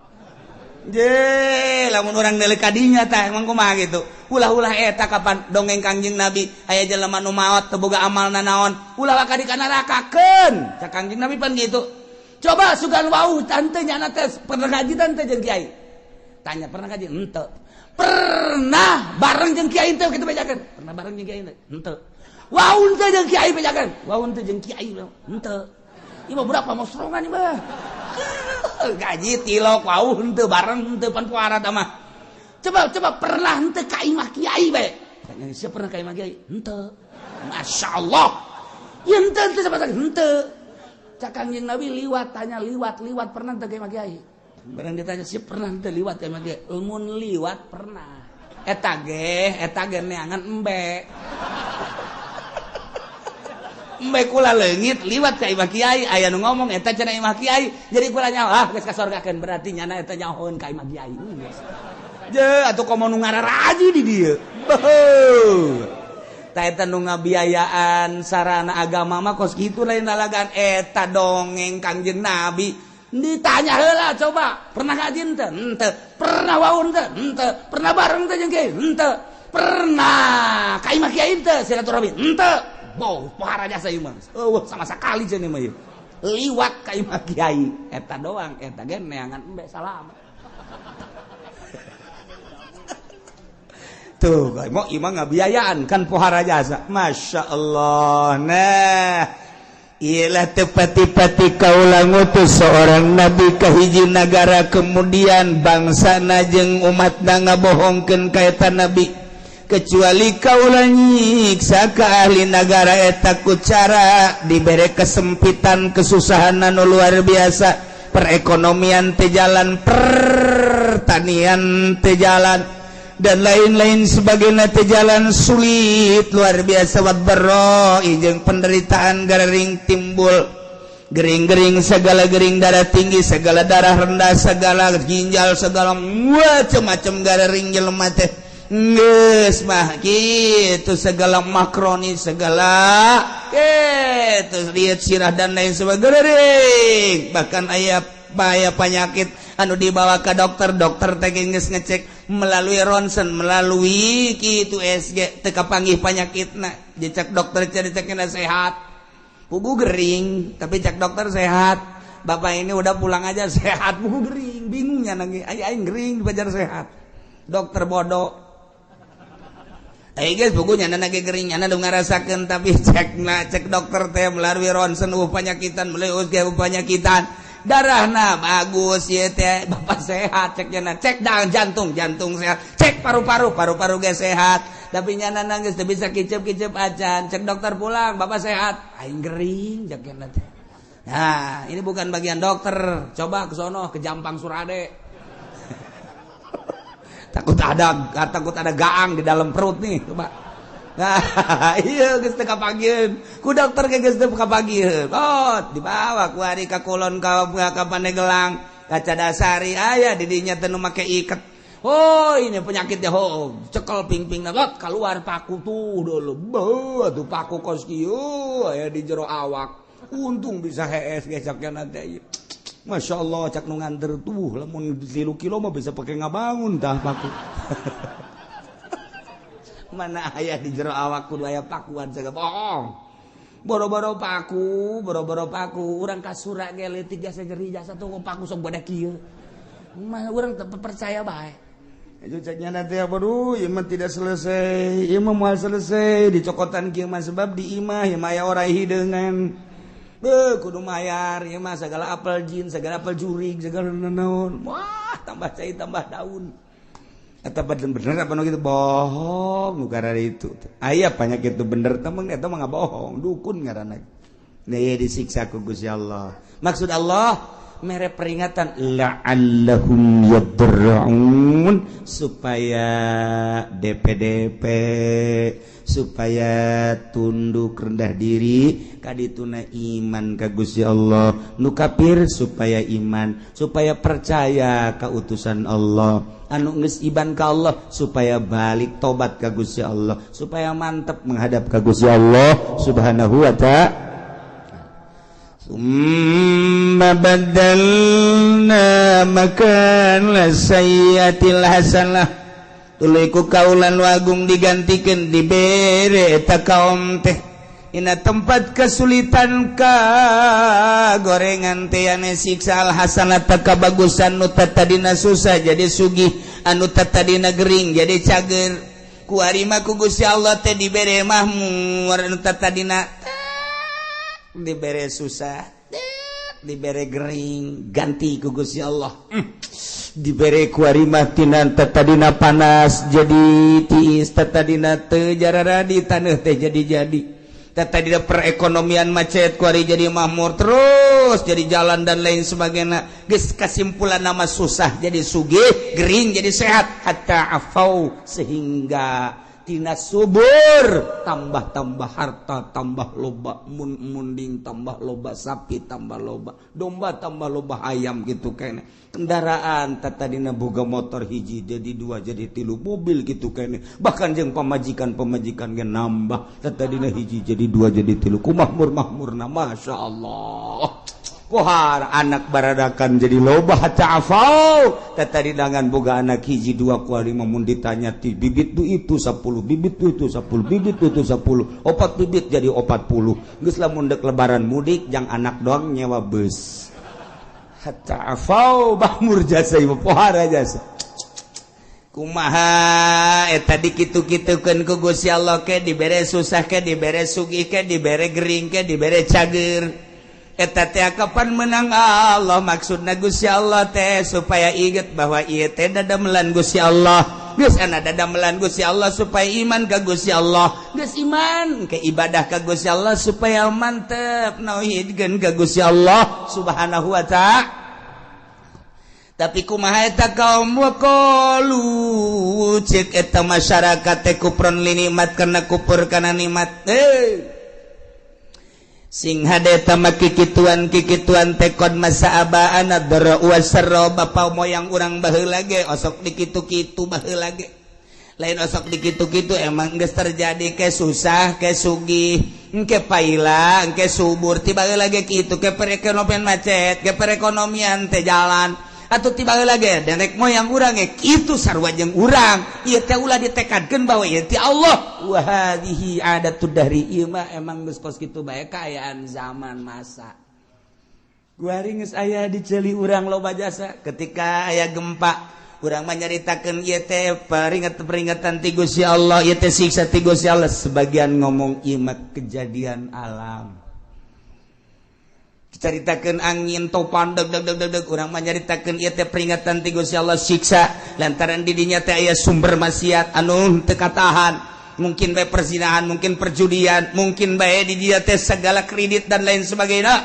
Je, lamun urang deuleu ka dinya tah emang kumaha gitu. Ulah-ulah eta kapan dongeng Kangjeng Nabi aya jelema nu maot teu boga amalna naon, ulah waka dikanarakakeun. Cak Kangjeng Nabi pan gitu. Coba sugan wau tante nyana teh pernah ngaji tante jeung kiai. Tanya pernah ngaji henteu. Pernah bareng jeung kiai teh kitu bejakeun. Pernah bareng jeung kiai teh henteu. Wau teh jeung kiai bejakeun. Wau teh jeung kiai henteu. Ieu mah budak pamosrongan ieu mah. Gaji tilok wau henteu bareng henteu pan puara tah mah. Coba coba pernah henteu ka imah kiai bae. Tanya siapa pernah ka imah kiai? Henteu. Masyaallah. Ieu henteu henteu sama henteu. Cak Kangjeng Nabi liwat tanya liwat liwat pernah teu ka imah kiai? Barang ditanya siapa pernah teu liwat ka imah kiai? Mun liwat pernah. Eta ge neangan embe. Embe kula leungit liwat ka imah kiai, aya nu ngomong eta cenah imah kiai. Jadi kula nyaho ah geus kasorgakeun berarti nyana eta nyahoeun ka imah kiai. Geus. Je atuh komo nu ngararaji di dieu. Beuh. Ta eta nu ngabiayaan sarana agama mah kos kitu lain lalagan eta dongeng Kangjeng Nabi. Ditanya heula coba, pernah ngaji henteu? Henteu. Pernah wau henteu? Henteu. Pernah bareng teh jeung kiai? Henteu. Pernah ka imah kiai henteu silaturahmi? Henteu. Boh, pohara jasa ieu mah. Eueuh sama sakali cenah mah ieu. Liwat ka imah kiai, eta doang, eta ge neangan embe salam. Tuh, mau imah ngabiayaan kan pohara jasa. Masya Allah. Nah, ialah tepati-pati kaula ngutus seorang nabi ka hiji nagara kemudian bangsana jeung umatna ngabohongkeun ka eta nabi. Kecuali kaula nyiksa ka ahli nagara eta ku cara dibere kesempitan kesusahan anu luar biasa, perekonomian teu jalan, pertanian teu jalan, dan lain-lain sebagainya teu jalan, sulit luar biasa. Wadbarro jeung penderitaan gering timbul, gering-gering segala gering, darah tinggi segala, darah rendah segala, ginjal segala, macam-macam gering jelema teh. Geus mah kitu segala makroni segala kitu lihat sirah dan lain sebagainya. Bahkan aya bahaya penyakit anu dibawa ke dokter, dokter teh geus ngecek melalui ronsen, melalui kitu SG teu kapanggih panyakitna. Dicek dokter dicekna sehat, pugu gering, tapi cek dokter sehat. Bapak ini udah pulang aja sehat, pugu gering, bingungnya nangis, aing gering dipajar sehat. Dokter bodoh. Eh guys, bukunya nyana ge gering, nyana nu ngarasakeun, tapi cek na cek dokter teh melalui ronsen panyakitan, melalui USG panyakitan, darahna bagus ieu teh, bapak sehat, cek nyana, cek jantung, jantung sehat, cek paru-paru, paru-paru ge sehat, tapi nyana nangis teu bisa kicep-kicep acan, cek dokter pulang, bapak sehat, aing gering cek nyana teh. Nah, ini bukan bagian dokter, coba ke sono ke Jampang Surade. Takut ada gaang di dalam perut nih, coba. Nah, iya geus teu kapangieun. Ku dokter ge geus teu kapangieun. Oh, dibawa ku ari ka kulon ka Pandegelang, ka Cadasari aya di dinya teh nu make iket. Oh, ini penyakitnya, oh, cekel pingping lot keluar paku tuh dulu. Beuh, tuh paku kos kieu aya di jero awak. Untung bisa hees gecaknya nanti. Masya Allah, cak nu nganter tuh lamun 3 kilo mah bisa pakai ngabangun tah paku. Mana aya di jero awak kudu aya pakuan sagala bohong. Boro-boro paku, boro-boro paku, urang kasura ge leutik jasa nyeri jasa tuh paku sok bodak kieu. Mah urang teu percaya bae. Ceknya nanti apa duh, ieu mah tidak selesai, ieu mah moal selesai dicokotan kieu mah sebab di imah ieu mah aya orai hideungan. Beuh, kudu mayar ieu mah segala apel jin, segala apel jurig, segala naon. Wah, tambah cai tambah daun. Eta bener apa nu kitu bohong nu karena itu. Aya penyakit itu bener temen eta mah bohong, dukun ngaranna. Nah, ieu disiksa ku Gusti Allah. Maksud Allah mere peringatan la'allahum yadra'un supaya DPDP supaya tunduk rendah diri kadituna iman ka Gusti Allah, nu kafir supaya iman, supaya percaya ka utusan Allah, anu geus iman ka Allah supaya balik tobat ka Gusti Allah, supaya mantep menghadap ka Gusti Allah Subhanahu wa ta'ala. Summa badalna makan sayyatil hasanah tuluy ku kaulan wagung digantikeun dibere eta kaum teh ina tempat kesulitan ka gorengan teh ane siksa al hasanah kabagusan nu tadina susah jadi sugih, anu tadina gering jadi cager. Ku ari mah ku Gusti Allah teh dibere mahmur, anu tadina dibere susah, dibere gering, ganti ku Gusti Allah. Dibere ku ari mah tina tadina panas jadi tiis, tadina teu jararadi taneuh teh jadi-jadi, tadina perekonomian macet ku ari jadi makmur terus jadi jalan dan lain sebagainya. Geus kasimpulan nama susah jadi sugih, gering jadi sehat, hatta afau sehingga tina subur tambah-tambah harta, tambah loba munding, tambah loba sapi, tambah loba domba, tambah loba ayam gitu kene. Kendaraan tadina boga motor hiji jadi dua jadi tilu, mobil gitu kene. Bahkan jeung pamajikan-pamajikan ge nambah, tadina hiji jadi dua jadi tilu, ku mahmur-mahmurna Masya Allah. Pohar anak baradakan jadi loba hatta afau tadi dangan boga anak hiji dua kuali mun ditanya ti bibit tu itu 10 bibit tu itu 10 bibit tu itu 10 opat bibit jadi 40 geus lamun deuk lebaran mudik jang anak doang nyewa bus hatta afau bahmur jasa ieu pohara jasa kumaha eta dikitu-kitukeun ku Gusti Allah ke dibere susah ke dibere sugih ke dibere gering ke dibere cager. Eta teh kapan menang Allah, maksudna Gusti Allah teh supaya inget bahwa ieu teh dadamelan Gusti Allah. Geus ana dadamelan Gusti Allah supaya iman ka Gusti Allah, geus iman ke ibadah ka Gusti Allah supaya mantep nauhidkeun ka Gusti Allah Subhanahu wa ta'ala. Tapi kumaha eta kaum waqalu cek eta masyarakat teh kupron li nikmat karena kupur kana nikmat. Sing hade tama kikituan kikituan tekon masa abaan dara wasarra bapa moyang urang baheula ge osok dikitu-kitu baheula ge lain osok dikitu-kitu emang geus terjadi ke susah ke sugih engke paila engke subur tiba baheula ge kitu ke perekonomian macet ke perekonomian teh jalan atau tiba baheula ge nenek moyang urang ge kitu sarua jeung urang ieu teh ulah ditekadkeun bahwa ieu teh Allah wa hadhihi adatud dahri ieu mah emang geus kos kitu bae kaayaan zaman masa. Guari geus aya di ceuli urang loba jasa ketika aya gempa urang mah nyaritakeun ieu teh peringatan-peringatan ti Gusti Allah ieu teh siksa ti Gusti Allah, sebagian ngomong ieu mah kejadian alam. Caritakeun angin topan deg deg deg deg deg urang mah nyaritakeun ieu teh peringatan ti Gusti Allah siksa lantaran di dinya teh aya sumber maksiat anu teu katahan, mungkin bae perzinahan, mungkin perjudian, mungkin bae di dinya teh segala kredit dan lain sebagainya.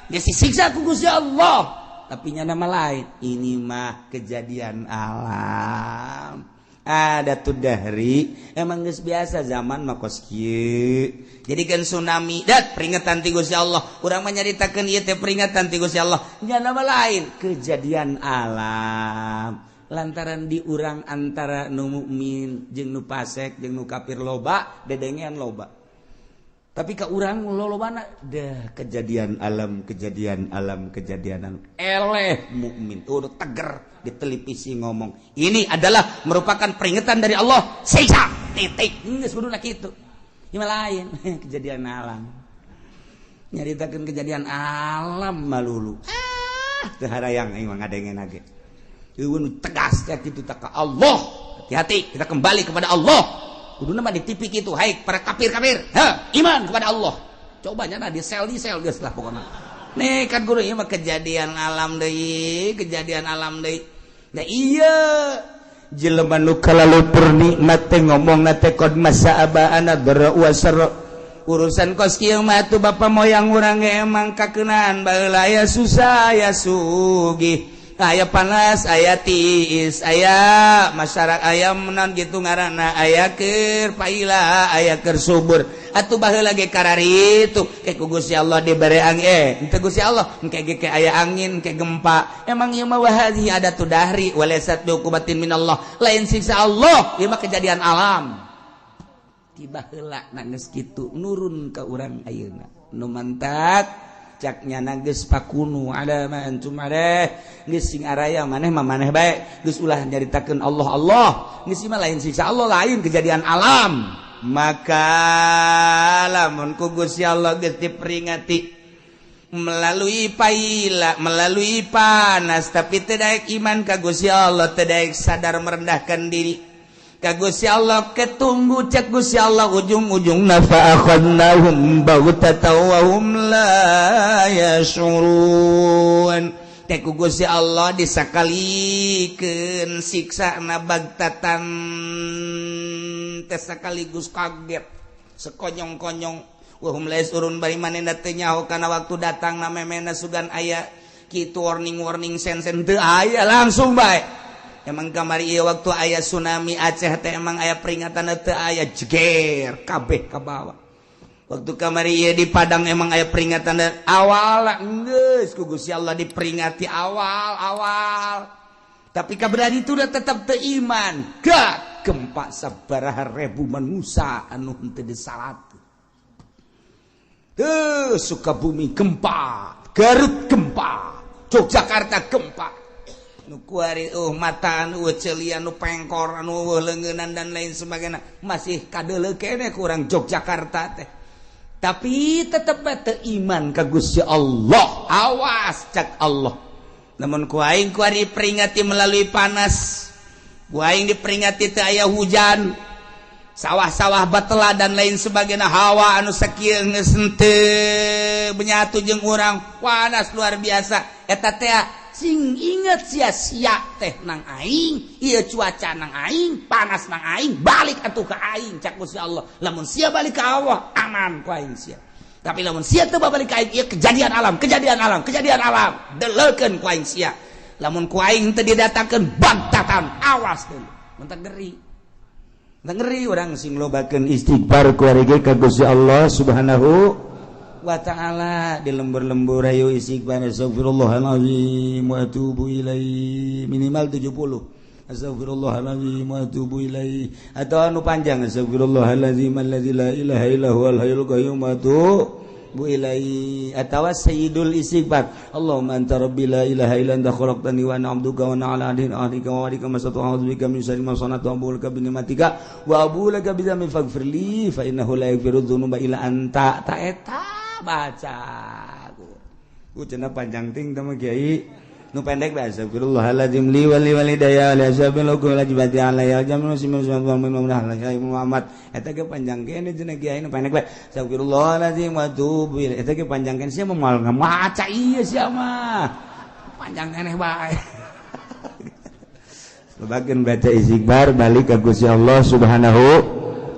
Geus disiksa ku Gusti Allah, tapi nya nama lain ini mah kejadian alam. Ada tuh dahri emang geus biasa zaman mah kos kieu. Jadi kan tsunami dat peringatan ti Gusti Allah. Urang mah nyaritakeun ieu teh peringatan ti Gusti Allah. Nya nama lain kejadian alam. Lantaran di urang antara nu mukmin jeung nu fasik jeung nu kafir loba, dedengean loba. Tapi ka urang lolobana dah kejadian alam, kejadian alam, kejadian alam. Eleh mukmin udah teger di televisi ngomong, ini adalah merupakan peringatan dari Allah, siksa titik. Geus kuduna kitu. Ieu lain kejadian alam. Nyaritakeun kejadian alam malulu. Ah, teu harayang aing mah ngadengena ge. Eueun tegas ya kitu tak ka Allah. Hati-hati, kita kembali kepada Allah. Kuduna mah di TV kitu, hai para kafir-kafir, ha, iman kepada Allah. Coba nya di sel, di sel geus lah pokokna. Nih kan guru, ieu mah kejadian alam deui, kejadian alam deui. Nah iya, jelema nu kalalupur nikmat teh ngomongna teh qad massa abaana dharra wa sarra. Urusan kos kieu mah atuh bapa moyang urang ge emang kakeunaan baheula, aya susah aya sugih, aya panas aya tiis, aya masyarakat aya menan gitu ngaranna, aya keur paila aya keur subur. Atuh baheula ge kararitu ke ku Gusti Allah dibere angin, henteu Gusti Allah engke ge ke aya angin ke gempa. Emang ieu mah wahadhi adatu dahri walaysat biuqubatin minallah, lain siksa Allah, ieu mah kejadian alam tiba heula. Geus kitu nurun ka urang ayeuna nu mantak caknya geus fakunu ala ma antum alaih, geus sing araya maneh mah maneh bae, geus ulah nyaritakeun Allah Allah, geus mah lain siksa Allah, lain kejadian alam. Maka lamun ku Gusti Allah geus diperingati melalui paila, melalui panas, tapi teu daek iman ka Gusti Allah, teu daek sadar merendahkan diri ka Gusti Allah, ketunggu cek Gusti Allah ujung-ujung fa akhadnahum baghtatan wa hum la yash'urun. Teh ku Gusti Allah disakalikeun siksa na bagtatan teh sekaligus kaget sekonyong-konyong, wahum la yash'urun, bari manehna teu nyaho kana waktu datang na memena sugan aya kitu warning-warning sen-sen teu aya, langsung bae. Emang kamari ieu waktu aya tsunami Aceh teh emang aya peringatan? Teu aya, jeger kabeh ka bawah. Waktu kamari ieu di Padang emang aya peringatan awal? Geus ku Gusti Allah diperingati awal-awal, tapi kaberan itu udah tetap teu iman. Gak gempa sabaraha ribu manusia anu henteu disalat tuh. Sukabumi gempa, Garut gempa, Yogyakarta gempa, nu kuari mata anu celian, nu pengkor, anu leungeunnan dan lain sebagainya masih kadeuleu keneh kurang Yogyakarta teh, tapi tetep teu iman ka Gusti Allah. Awas cak Allah, namun ku aing kuari peringati melalui panas, ku aing diperingati teu aya hujan, sawah-sawah batela dan lain sebagainya, hawa anu sakieu geus henteu menyatu jeung urang, panas luar biasa. Eta teh sing inget sia-sia teh nang aing, ieu cuaca nang aing, panas nang aing, balik atuh ka aing cak Gusti Allah. Lamun sia balik ka Allah, aman ku aing sia, tapi lamun sia teu balik ka aing, ieu kejadian alam, kejadian alam, kejadian alam, deleukeun ku aing sia. Lamun ku aing teu didatangkeun bagtatan, awas deui. Mentak ngeri, ngeri urang sing lobakeun istighfar ku ge ka Gusti Allah Subhanahu wa ta'ala. Di lembur-lembur ayo istighfar, astagfirullahalazim wa atubu ilaih, minimal 70, astagfirullahalazim wa atubu ilaih, atau anu panjang, astagfirullahalazim allazi la ilaha illa huwal hayyul qayyum wa atubu ilaih, atau sayyidul istighfar, Allahumma anta rabbi la ilaha illa anta khalaqtani wa ana 'abduka wa ana 'ala ahdika wa wa'dika mastata'tu, a'udzu bika min syarri ma sana'tu, abu'u laka bi ni'matika wa abu'u laka bi dzambi, faghfir li fa innahu la yaghfiru dzunuba illa anta. Ta eta baca ku cenah panjang ting teh mah kiai, nu pendek bae, astagfirullahaladzim li wa li walidayya li ashabil wa jibati alayya jamin muslimin Muhammad. Eta ge panjang kene cenah kiai, nu pendek bae, astagfirullahaladzim wa atubu ilaih. Eta ge panjang kene, sia moal ngamaca ieu, sia mah panjang keneh bae. Sebagian baca istighfar, balik ke Gusti Allah Subhanahu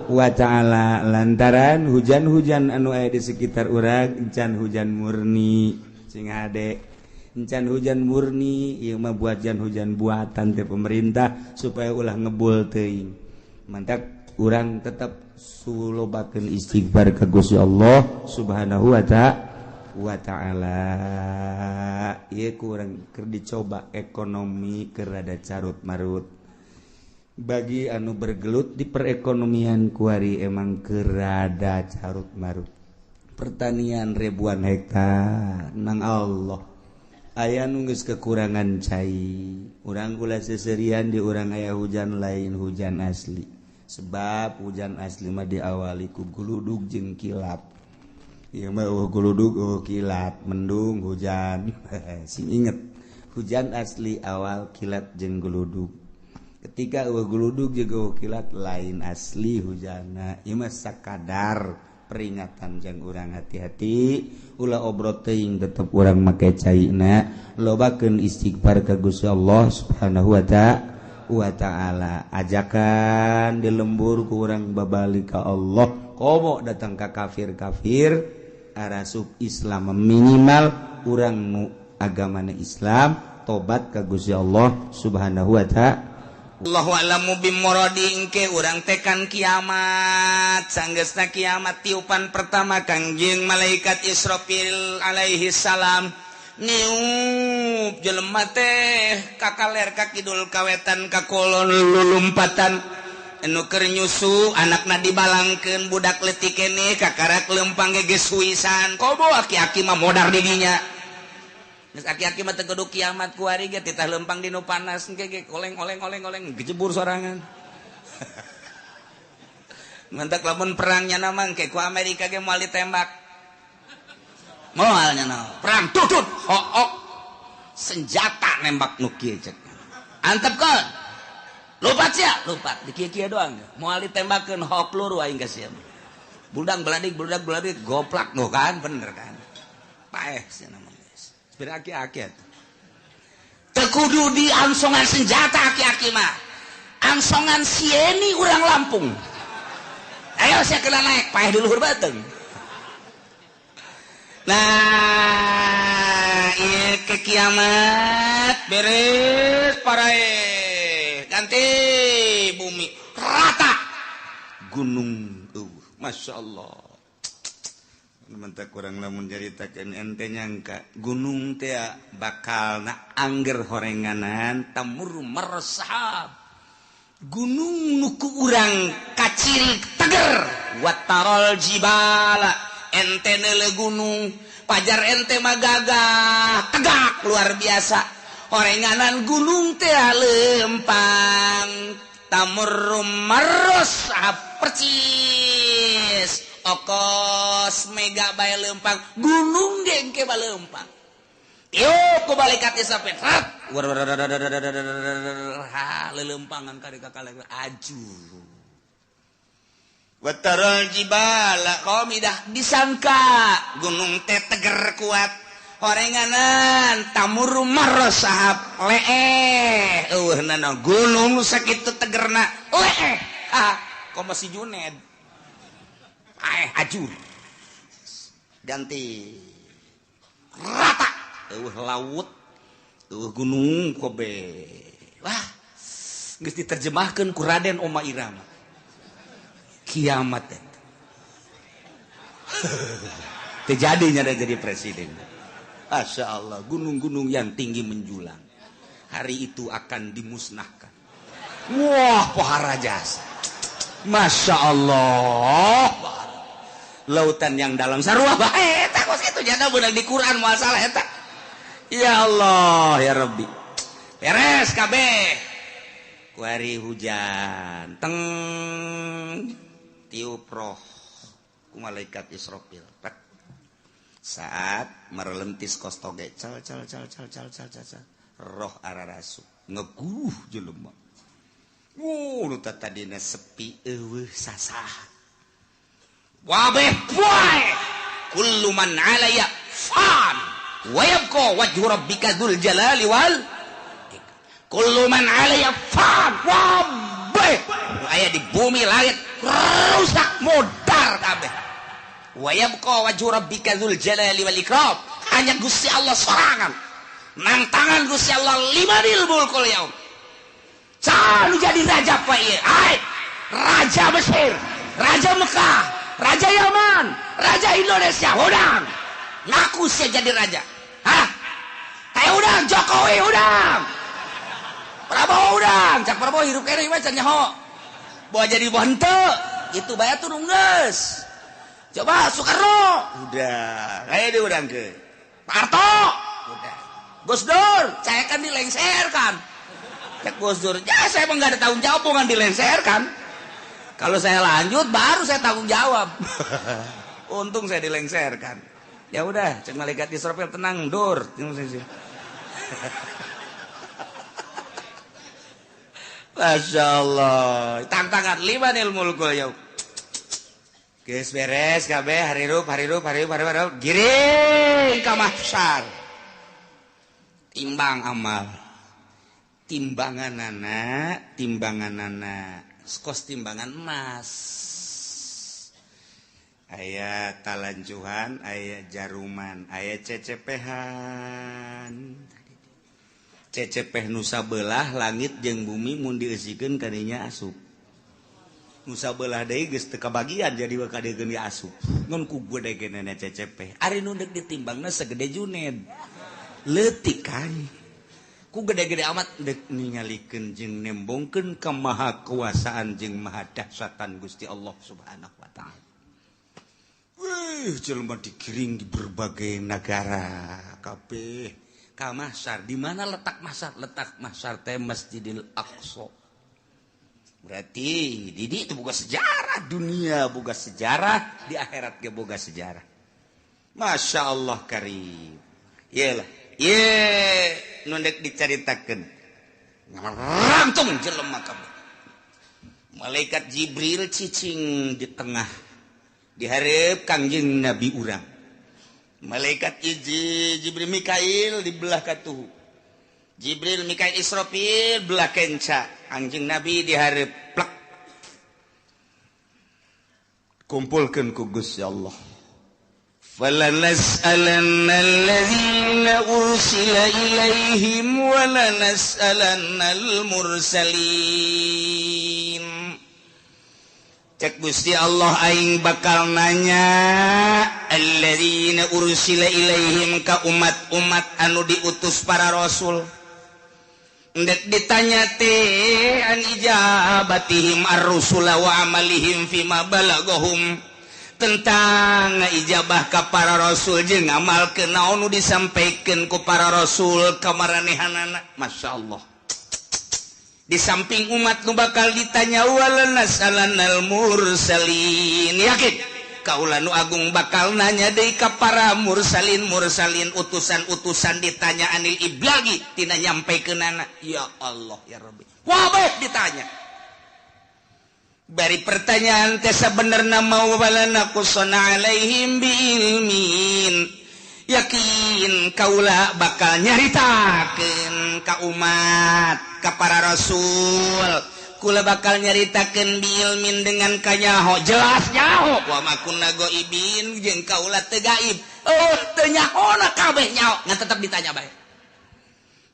wa ta'ala, lantaran hujan-hujan anu aya di sekitar urang encan hujan murni. Sing hade, encan hujan murni, ieu mah buatan, hujan buatan teh pemerintah supaya ulah ngebul teuing. Mantak urang tetap sulobakeun istighfar ka Gusti Allah Subhanahu wa ta'ala. wa ta'ala. Ieu kurang keur dicoba ekonomi keur rada carut marut. Bagi anu bergelut di perekonomian kuari emang keur rada carut marut. Pertanian ribuan hektar nang Allah. Aya nu geus kekurangan cai. Urang ulah seserian di urang aya hujan lain hujan asli. Sebab hujan asli mah diawali ku guludug jeung kilat. Ieu mah eueuh guludug eueuh kilat, mendung hujan. Sing inget, hujan asli awal kilat jeung guludug. Ketika eueuh guludug jeung eueuh kilat lain asli hujanna. Ieu mah sakadar peringatan jang urang hati-hati, ulah obrot teuing tetep urang make caina, lobakeun istighfar ka Gusti Allah Subhanahu wa ta'ala. Wa ta'ala ajakan di lembur kurang babalik ka Allah komo datang ka kafir-kafir arasup Islam minimal urang nu agamana Islam tobat ka Gusti Allah Subhanahu wa ta'ala. Allahu a'lamu bimuradi engke urang tekan kiamat sanggeusna kiamat tiupan pertama Kangjeng malaikat Israfil alaihi salam niup jelema teh kakaler ka kidul kawetan ka kolon lulumpatan anu keur nyusu anakna dibalangkeun budak leutik keneh kakarak lempang ge geus huisan komo aki-aki mah modar di dinya geus aki-aki mah teu kudu kiamat kuari ge titah lempang di nu panas engke ge oleng-oleng oleng-oleng gejebur sorangan. Mantak lamun perangnya na mah engke ku Amerika ge moal ditembak. Moalnya na perang tutut hook senjata nembak nu kieu cek antepkeun lupat sia lupat di kieu-kieu doang moal ditembakeun hook peluru aing ka sia budak beladik goplak nu kan bener kan paeh sia mah geus sebenarnya aki-aki atuh teu kudu diangsongan senjata aki-aki mah angsongan sieni urang Lampung ayo sia kena naik paeh di luhur beuteung. Nah, ieu ke kiamat beres parae ganti bumi rata gunung Masya Allah. Mentak kurang lamun nyaritakeun ente nyangka gunung teh bakal na angger horenganan tamur mersahab gunung nu ku urang kaciri teger watarol jibala ente neule gunung pajar ente mah gagah tegak luar biasa horenganan gunung teh lempang tamur marros percis okos mega bae lempang gunung ge engke bae lempang tiup ku malaikat sampai rat ha lelempangan ka kakale aju. Watarol jibala qamidah disangka gunung teh teger kuat horenganan tamur marros sahab leeh eueuh nana gunung sakitu tegerna leeh ah komo si Juned aeh ajur ganti rata eueuh laut eueuh gunung kobe wah geus diterjemahkeun ku Raden Oma Irama kiamat eta terjadinya ada jadi presiden. Masya Allah, gunung-gunung yang tinggi menjulang hari itu akan dimusnahkan. Wah, pohara jasa. Masya Allah, lautan yang dalam sarua bae eta kos kitu janda beunang di Quran moal salah eta. Ya Allah, ya Rabbi. Beres kabeh. Kuari hujan teng tiup roh ku malaikat Israfil. Saat merelentis kos toge cal cal cal cal cal cal cal roh ararasu ngeguh jelema. Nu tadina sepi eueuh sasah. Wabeh poe kullu man 'alaya fan wa yabqa wajhu rabbika dzul jalali wal kullu man 'alaya fan. Wabeh aya di bumi langit rusak modar kabeh. Wa yabqa wajhu rabbika dzul jalali wal ikram. Hanya Gusti Allah sorangan nang tangan Gusti Allah limanil mulkul yaum. Sanu jadi raja apa ieu? Ai, raja Mesir, raja Mekah, raja Yaman, raja Indonesia, hodang. Ngaku sia jadi raja. Hah? Kayak udang Jokowi udang. Prabowo udang, cak Prabowo hirup kene mah can nyaho. Bawa jadi bawa henteu, itu bae tuh geus. Coba Soekarno, udah, kayak dia udang ke. Pak Harto, udah. Gus Dur, saya kan dilengserkan. Cek Gus Dur, ya saya emang nggak ada tanggung jawab, bukan dilengserkan. Kalau saya lanjut, baru saya tanggung jawab. Untung saya dilengserkan. Ya udah, cek malaikat Israfil tenang, Dur. Masya Allah. Tantangan limanil mulkul yaum. Geus beres kabeh harirup harirup harirup harirup giring ka mahsyar. Timbang amal. Timbanganana, timbanganana. Kos timbangan emas. Aya talanjuhan, aya jaruman, aya cecepehan. Cecepeh nusa belah langit jeung bumi mun dieusikeun kadinya asup. Nusa belah deui geus teu kabagian jadi kadegeun ge asup. Ngan ku gede-gedena cecepeh. Ari nu deuk ditimbangna segede Juned. Leutik kan. Ku gede-gede amat deuk ningalikeun jeung nembongkeun kemahakuasaan jeung mahadahsyatan Gusti Allah Subhanahu wa taala. Wih, jelema digiring di berbagai negara kabeh. Ka mahsyar, di mana letak mahsyar? Letak mahsyar teh Masjidil Aqsa. Berarti di itu boga sejarah dunia, boga sejarah di akhirat ge boga sejarah. Masya Allah karim. Iyalah, ye nu deuk dicaritakeun. Ngarangtung jelema kabeh. Malaikat Jibril cicing di tengah dihareup Kangjeng Nabi urang. Malaikat Jibril Mikail di belah katuhu. Jibril Mikail Israfil belah kenca. Anjing Nabi dihareup plek. Kumpulkeun ku Gusti Allah. Falanas'alanna allazina ursila ilaihim wa lanas'alannal mursalin. Cek Gusti Allah aing bakal nanya alladzina ursila ilaihim ka umat-umat anu diutus para rasul. Ndek ditanya teh an ijabatihim ar-rusula wa amalihim fima balagahum, tentang ijabah ka para rasul jeung ngamalkeun naon nu disampaikeun ku para rasul ka maranehanana. Masya Allah. Di samping umat nu bakal ditanya walanasalanal mursalin, yakin kaula nu agung bakal nanya deui ka para mursalin mursalin utusan-utusan ditanya anil iblagi tina nyampekeunana. Ya Allah ya Rabbi, wabeh ditanya bari pertanyaan teh sabenerna mau walana qusana alaihim biilmin, yakin kaula bakal nyaritakeun ka umat ka para rasul, kula bakal nyaritakeun biilmin dengan kanyaho jelas nyaho wa ma kunna gaibin jeung kaula teu gaib, oh teu nyahona kabeh nyaho ngan tetep ditanya bae.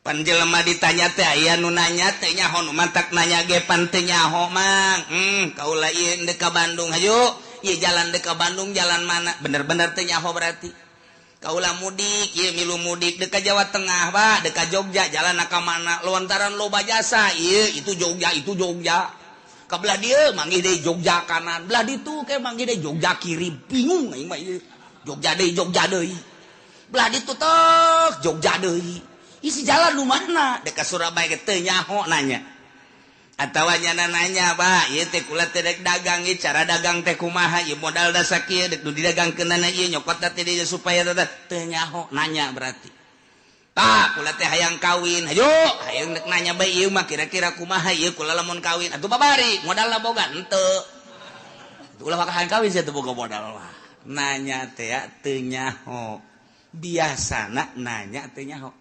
Pan jelema ditanya teh aya nu nanya teu nyaho nu mantak nanya ge pan teu nyaho mang. Kaula ieu deuk ka Bandung hayu, ieu jalan deuk ka Bandung jalan mana, bener-bener teu nyaho berarti. Kaula mudik, ieu milu mudik deuk ka Jawa Tengah, Pak, deuk ka Jogja, jalan ka mana? Lontaran loba jasa, ieu itu Jogja, itu Jogja. Ka belah dieu manggih deui Jogja kanan, belah ditu ke manggih deui Jogja kiri, bingung aing mah ieu. Jogja deui, Jogja deui. Belah ditu tok Jogja deui. Isi jalan nu mana? Deuk ka Surabaya ge teu nyaho nanya. Atawa nyana nanya, Pak, ieu teh kula teh rek dagang, ieu cara dagang teh kumaha, ieu modal da sakieu dek nu didagangkeunana ieu nyokot teh dieu supaya teu nyaho nanya berarti. Pak, kula teh hayang kawin, hayu, hayang dek nanya bae ieu mah kira-kira kumaha ieu kula lamun kawin. Atuh babari, modalna boga henteu. Atuh ulah hayang kawin sia teu boga modal mah. Nanya teh teu nyaho. Biasana nanya teu nyaho.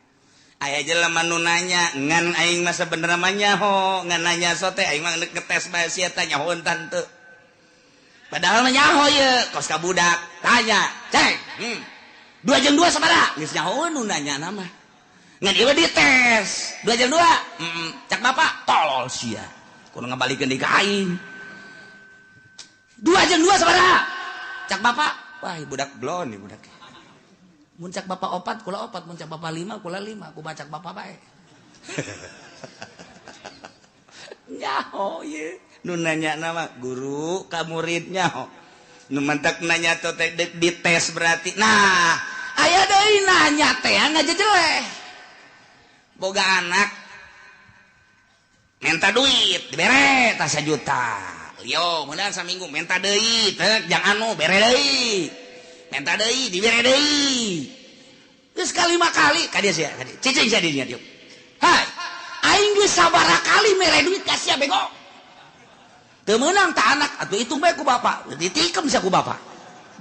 Aya jelema nu nanya ngan aing mah sabenerna mah nyaho, ngan nanya sote aing mah ngetes bae sia teh nyaho tante. Padahal mah nyaho ieu kos ka budak tanya, "Ceng, 2 jeung 2 sabaraha?" Geus nyaho nu nanya mah. Ngan ieu dites, 2 jeung 2. Cak bapak, tolol sia. Kudu ngabalikeun deui ka aing. 2 jeung 2 sabaraha? Cak bapak, wah budak blon nih budak. Mun cak bapak opat kula opat, mun cak bapak lima kula lima, ku bacak bapak bae. Nyaho ye. Nu nanya nama guru ka murid nyaho. Nu mantak nanya teh dites berarti. Nah, aya deui nanya teh ngajejeleh. Boga anak minta duit dibere tah 1 juta. Yo, meunang saminggu minta deui teh jang anu bere deui. Minta deui dibere deui. Geus kalima kali ka dieu sia, ka dieu. Cicing sia di dinya dieu. Hai, aing geus sabaraha kali mere duit ka sia bego. Teu meunang tah anak atuh hitung bae ku bapak. Ditikem sia ku bapak.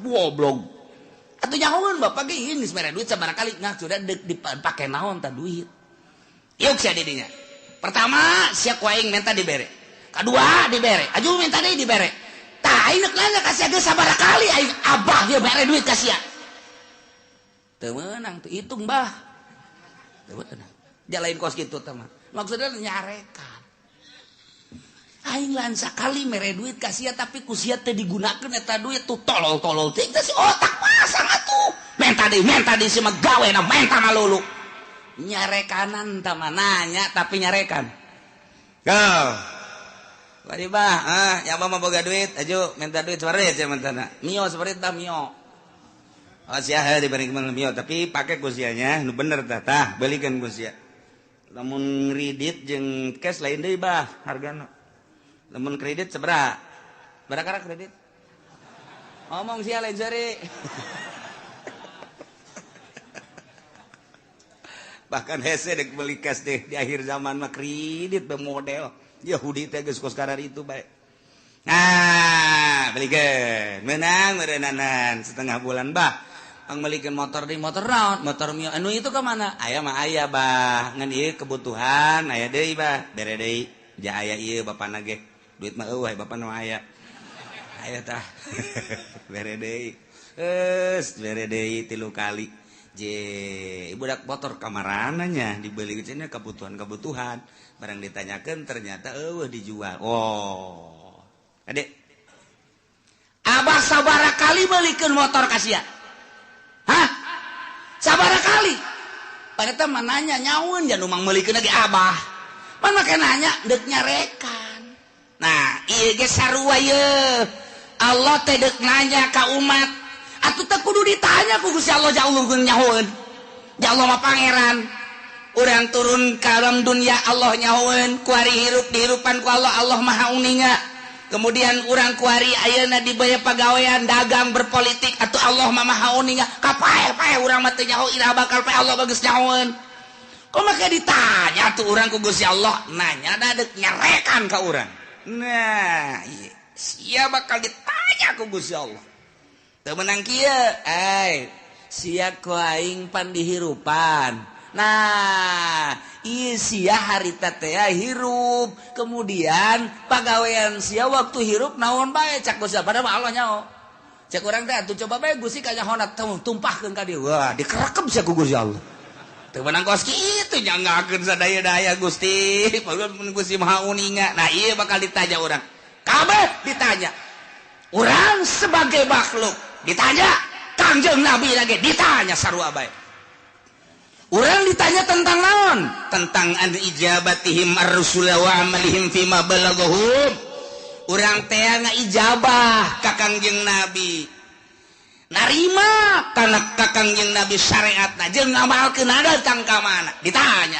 Goblok. Atuh nyahoeun bapak ge ieu geus mere duit sabaraha kali ngah sudah deuk dipake naon tah duit. Yuk sia di dinya. Pertama sia ku aing minta dibere. Kadua dibere. Aju minta deui dibere. Tah aing nanya ka sia geus sabaraha kali aing abah dia bere duit ka sia. Teu meunang teu hitung bah. Teu meunang. Jalain kos kitu teh mah. Maksudna nyarekan. Aing lan sakali mere duit ka sia tapi ku sia teu digunakeun eta duit tuh tolol-tolol teh si otak pasang atuh. Menta deui si mah gawena menta malulu. Nyarekanan tah mah nanya tapi nyarekan. Go. Bari bah, ah, yang mah boga duit, aju minta duit separit sia mentana. Mio separit tah mio. Oh sia heuh diberi mio tapi pake ku sia nya nu bener tah tah belikeun ku sia. Lamun kredit jeung cash lain deui bah hargana. Lamun kredit sabaraha? Berapa kredit? Ngomong sia lain seri. Bahkan hese dek beli cash deh di akhir zaman mah kredit model Yahudi teh geus kos karar itu bae. Nah, belikeun. Menang meureunanan setengah bulan bah. Ang melikeun motor di motor naon? Motor mio anu itu ka mana? Aya mah aya bah. Ngan ieu kebutuhan aya deui bah. Bere deui. Ja aya ieu bapana ge. Duit mah eueuh bapana mah aya. Aya tah. Bere deui. Geus bere deui 3 kali. Je, budak motor kamarananya dibeli cenah kebutuhan-kebutuhan. Barang ditanyakeun ternyata eueuh dijual. Oh. Adek. Abah sabaraha kali meulikeun motor ka sia? Hah? Sabaraha kali? Padahal mah nanya nyaun jan umang meulikeun lagi abah. Pan make nanya deuk nyarekan. Nah, ieu ge sarua ye. Allah teh deuk nanya ka umat. Atuh teh kudu ditanya ku Gusti Allah jauh nyahoeun. Ya Allah mah pangeran. Urang turun ka alam dunia Allah nyahoeun, kuari hirup dihirupan ku Allah, Allah Maha Uninga. Kemudian urang kuari ayeuna dibaya pagawean dagang berpolitik atuh Allah mah Maha Uninga. Kapae-pae urang mah teu nyaho iraha bakal pae Allah bagus nyahoeun. Kok make ditanya tuh urang ku Gusti Allah, nanya da deuk nyarekan ka urang. Nah, ieu sia bakal ditanya ku Gusti Allah. Teu meunang kieu, ai sia ku aing pan dihirupan. Nah, ieu sia harita teh hirup, kemudian pagawean sia waktu hirup naon bae cak Gusti padahal mah Allah nyaho. Cek urang teh atuh coba bae Gusti kanyahona tumpahkeun ka dieu. Wah, dikerekep sia ku Gusti Allah. Teu meunang kos kitu nyanggakeun sadaya-daya Gusti, padahal mun Gusti Maha Uninga. Nah, ieu bakal ditanya urang. Kabeh ditanya. Urang sebagai makhluk ditanya, Kangjeng Nabi lagi ditanya sarua bae. Urang ditanya tentang naon? Tentang an ijabatihim ar-rusul wa amalihim fima balaghum. Urang teh ngaijabah ka Kangjeng Nabi. Narima kana ka Kangjeng Nabi syariatna jeung ngamalkeun datang ka mana? Ditanya.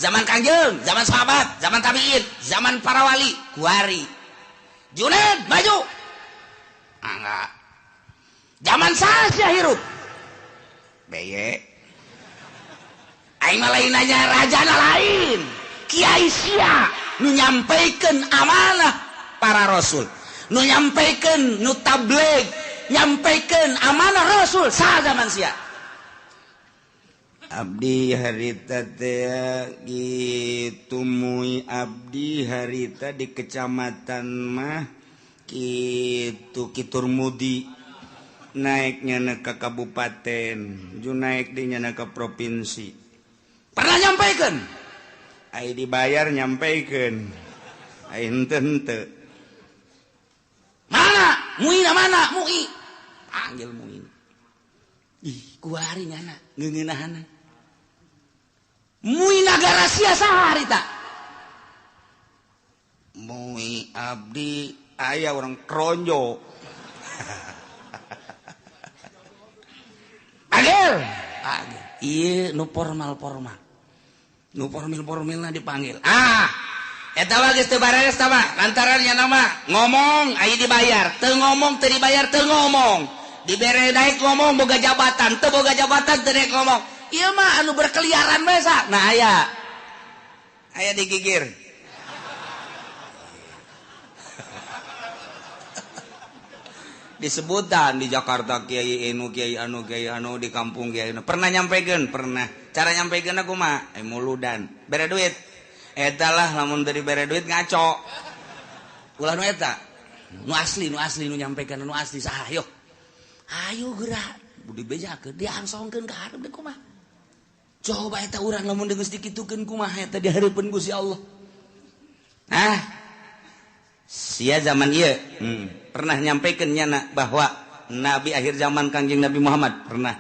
Zaman Kangjeng, zaman sahabat, zaman tabiin, zaman para wali, kuari. Junaid maju. Enggak. Zaman saja hirup. Beye. Aing mah lain nanya rajana lain. Kiai sia nu nyampaikan amanah para rasul. Nu nyampaikan nu tabligh, nyampaikan amanah rasul sa zaman sia. Abdi harita teh kitu mui abdi harita di kecamatan mah kitu Kiturmudi. Naiknya ke kabupaten, ju naik dinya ke provinsi. Pernah nyampaikan? Ai dibayar nyampaikan. Ai henteu henteu. Mana? Muina mana? Mui. Panggil Muin. Ih, kuari nyana ngeungeunahana. Mui nagara sia saha harita? Mui abdi aya orang kronjo. Agel. Agel. Ieu nu formal-formal. Nu formil-formilna dipanggil. Ah, eta mah geus teu bareres tah mah, lantaran nya nama ngomong aya dibayar, teu ngomong teu dibayar teu ngomong. Dibere naik ngomong boga jabatan, teu boga jabatan teu naik ngomong. Ieu mah anu berkeliaran bae sa. Nah aya. Aya digigir. Disebutan di Jakarta kiai anu kiai anu kiai anu di kampung kiai anu. Pernah nyampekeun? Pernah. Cara nyampekeunna kumaha? Muludan. Bere duit. Eta lah lamun teu dibere duit ngaco. Ulah nu eta. Nu asli nu nyampekeun nu asli saha yo. Ayo gerak dibejakeun diangsongkeun ka hareup deui kumaha. Coba eta urang lamun geus dikitukeun kumaha eta di hareupeun Gusti Allah. Nah, sia zaman ieu pernah nyampekeun nyana bahwa nabi akhir zaman Kangjeng Nabi Muhammad pernah.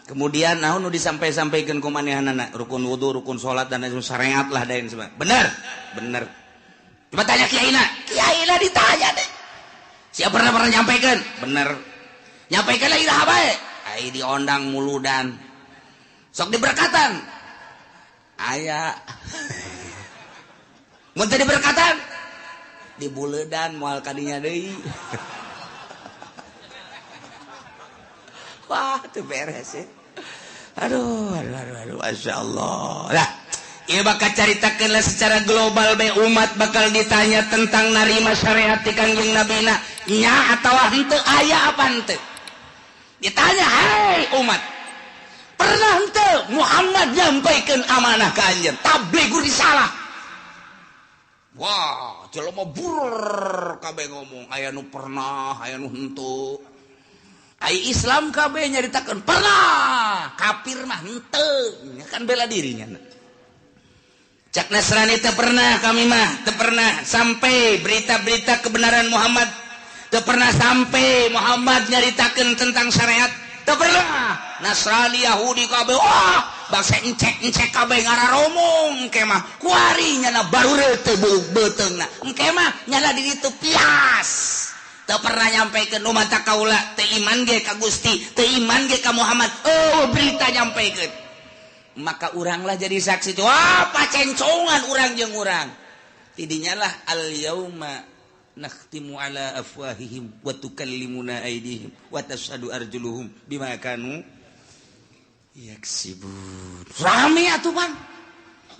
Kemudian naon nu disampai-sampaikeun ku manehanana rukun wudu, rukun salat dan lain syariat lah dain sebagainya. Bener? Bener. Coba tanya kiaina. Kiaina ditanya deh. Sia pernah nyampaikan? Bener. Nyampaikan lagi dah bae. Ai diondang muludan. Sok diberkatan. Aya. Mun teu diberkatan dibuledan moal kadinya deui. Wah, teu beres ya. Aduh, aduh, aduh, aduh, masyaallah. Lah, ieu bakal caritakeun lah secara global bae umat bakal ditanya tentang narima syariat ti Kangjeng Nabina nya atawa henteu aya apa henteu. Ditanya, "Hai umat, pernah henteu Muhammad nyampaikeun amanah ka anjeun? Tabligh risalah." Wah, jelema bur kabeh ngomong, aya nu pernah, aya nu henteu. Ai Islam kabeh nyaritakeun pernah, kafir mah henteu, kan bela dirinya. Cak Nasrani teu pernah kami mah, teu pernah sampai berita-berita kebenaran Muhammad, teu pernah sampai Muhammad nyaritakeun tentang syariat, teu pernah. Nasrani Yahudi kabeh, wah, bangsa encek-encek kabeh ngararomong engke mah. Kuari nyana baru teu beuteungna. Engke mah nyana di ditu pias. Teu pernah nyampaikeun nu mata kaula teu iman ge ka Gusti, teu iman ge ka Muhammad. Oh, berita nyampaikeun. Maka uranglah jadi saksi. Wah, pacencongan urang jeung urang. Tidinya lah al yauma nakhtimu ala afwahihim wa tukallimuna aydihim wa tashhadu arjuluhum bima kanu yaksibun. Rame atuh, Bang.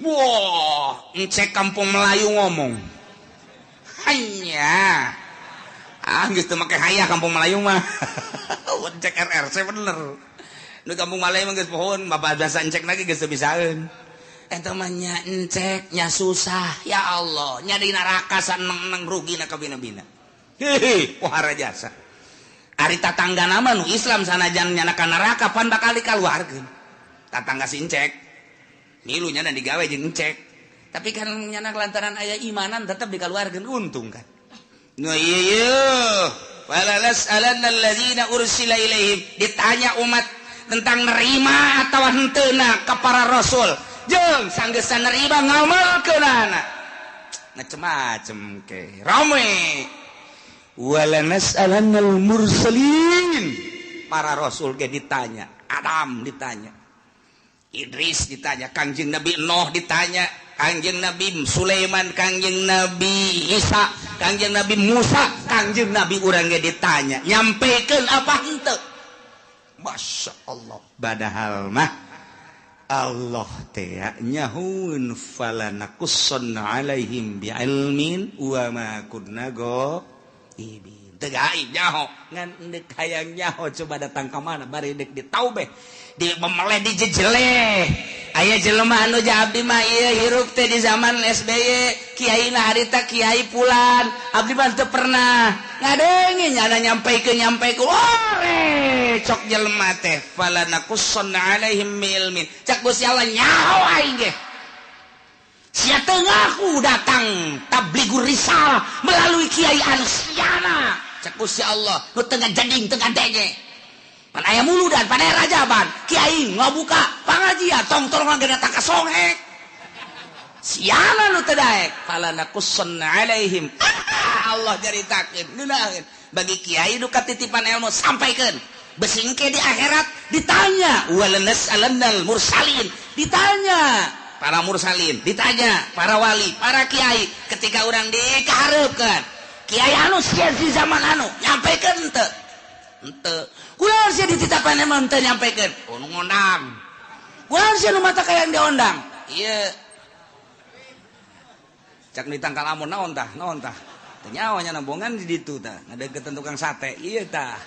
Wah, encek kampung Melayu ngomong. Hanya ah geus teu make hayah kampung Melayu mah. Encek RRC bener. Nu kampung Melayu mah geus pohon, bapak biasa encek lagi geus teu bisaeun. Eta mah nya encek nya susah, ya Allah, nya di neraka saneng-neng rugina ka bina-bina. Hehe, pohara jasa. Ari tatangga nama nu Islam sanajan nyana ka neraka pan bakal dikaluarkeun. Tatangga si encek. Milu nyana digawe jeung encek. Tapi kan nyana lantaran aya imanan tetep dikaluarkeun untung kan. Nu ieu wala nas'alanna allazina ursila ilaihim, ditanya umat tentang nerima atawa henteuna ka para rasul. Jeung sanggeusna nerima ngamalkeunana. Macem-macem ke. Rame. Wala nas'alannal mursalin. Para rasul ge ditanya, Adam ditanya, Idris ditanya, Kangjeng Nabi Nuh ditanya, Kangjeng Nabi Sulaiman, Kangjeng Nabi Isa, Kangjeng Nabi Musa, Kangjeng Nabi urang ge ditanya, nyampekeun apa henteu? Masya Allah. Padahal mah Allah teh nyahueun falanakussanna alaihim bi'ilmin wa ma kunna ghaibin. Teu gaib nyaho, ngan deuk hayang nyaho coba datang ka mana bari deuk ditaubeh, di memeleh dijejeleh. Aya jelema anu abdi mah ieu hirup teh di zaman SBY, kiaina harita kiai pulan, abdi mah teu pernah ngadenge nyana nyampaikeun ore cok jelema teh falanakussanna alaihim ilmin. Cak Gusti Allah nyaho aing ge. Sia teu ngaku datang tablighur risalah melalui kiai anu siana. Cak Gusti Allah nu teu ngajading teu ngadenge. Pan aya muludan, pan aya rajaban, kiai ngabuka pangajian, tong-tong ge datang ka songhek. Siana nu teu daek, fala naqussanna alaihim. Allah caritakeun, ngeunaheun. Bagi kiai nu katitipan ilmu sampaikeun. Besingke di akhirat ditanya, walanas'alannal mursalin, ditanya para mursalin, ditanya para wali, para kiai ketika urang dikahareupeun. Kiai anu sia di zaman anu nyampaikan henteu. Henteu. Kunaon sia dititapan emang henteu nyampaikan? Oh nu ngondang. Kunaon sia nu mata kayang diondang? Ieu. Cak ditangkal amun naon tah, naon tah. Teu nyawa nya nambongan di ditu tah, ngadeukeutan tukang sate. Ieu tah.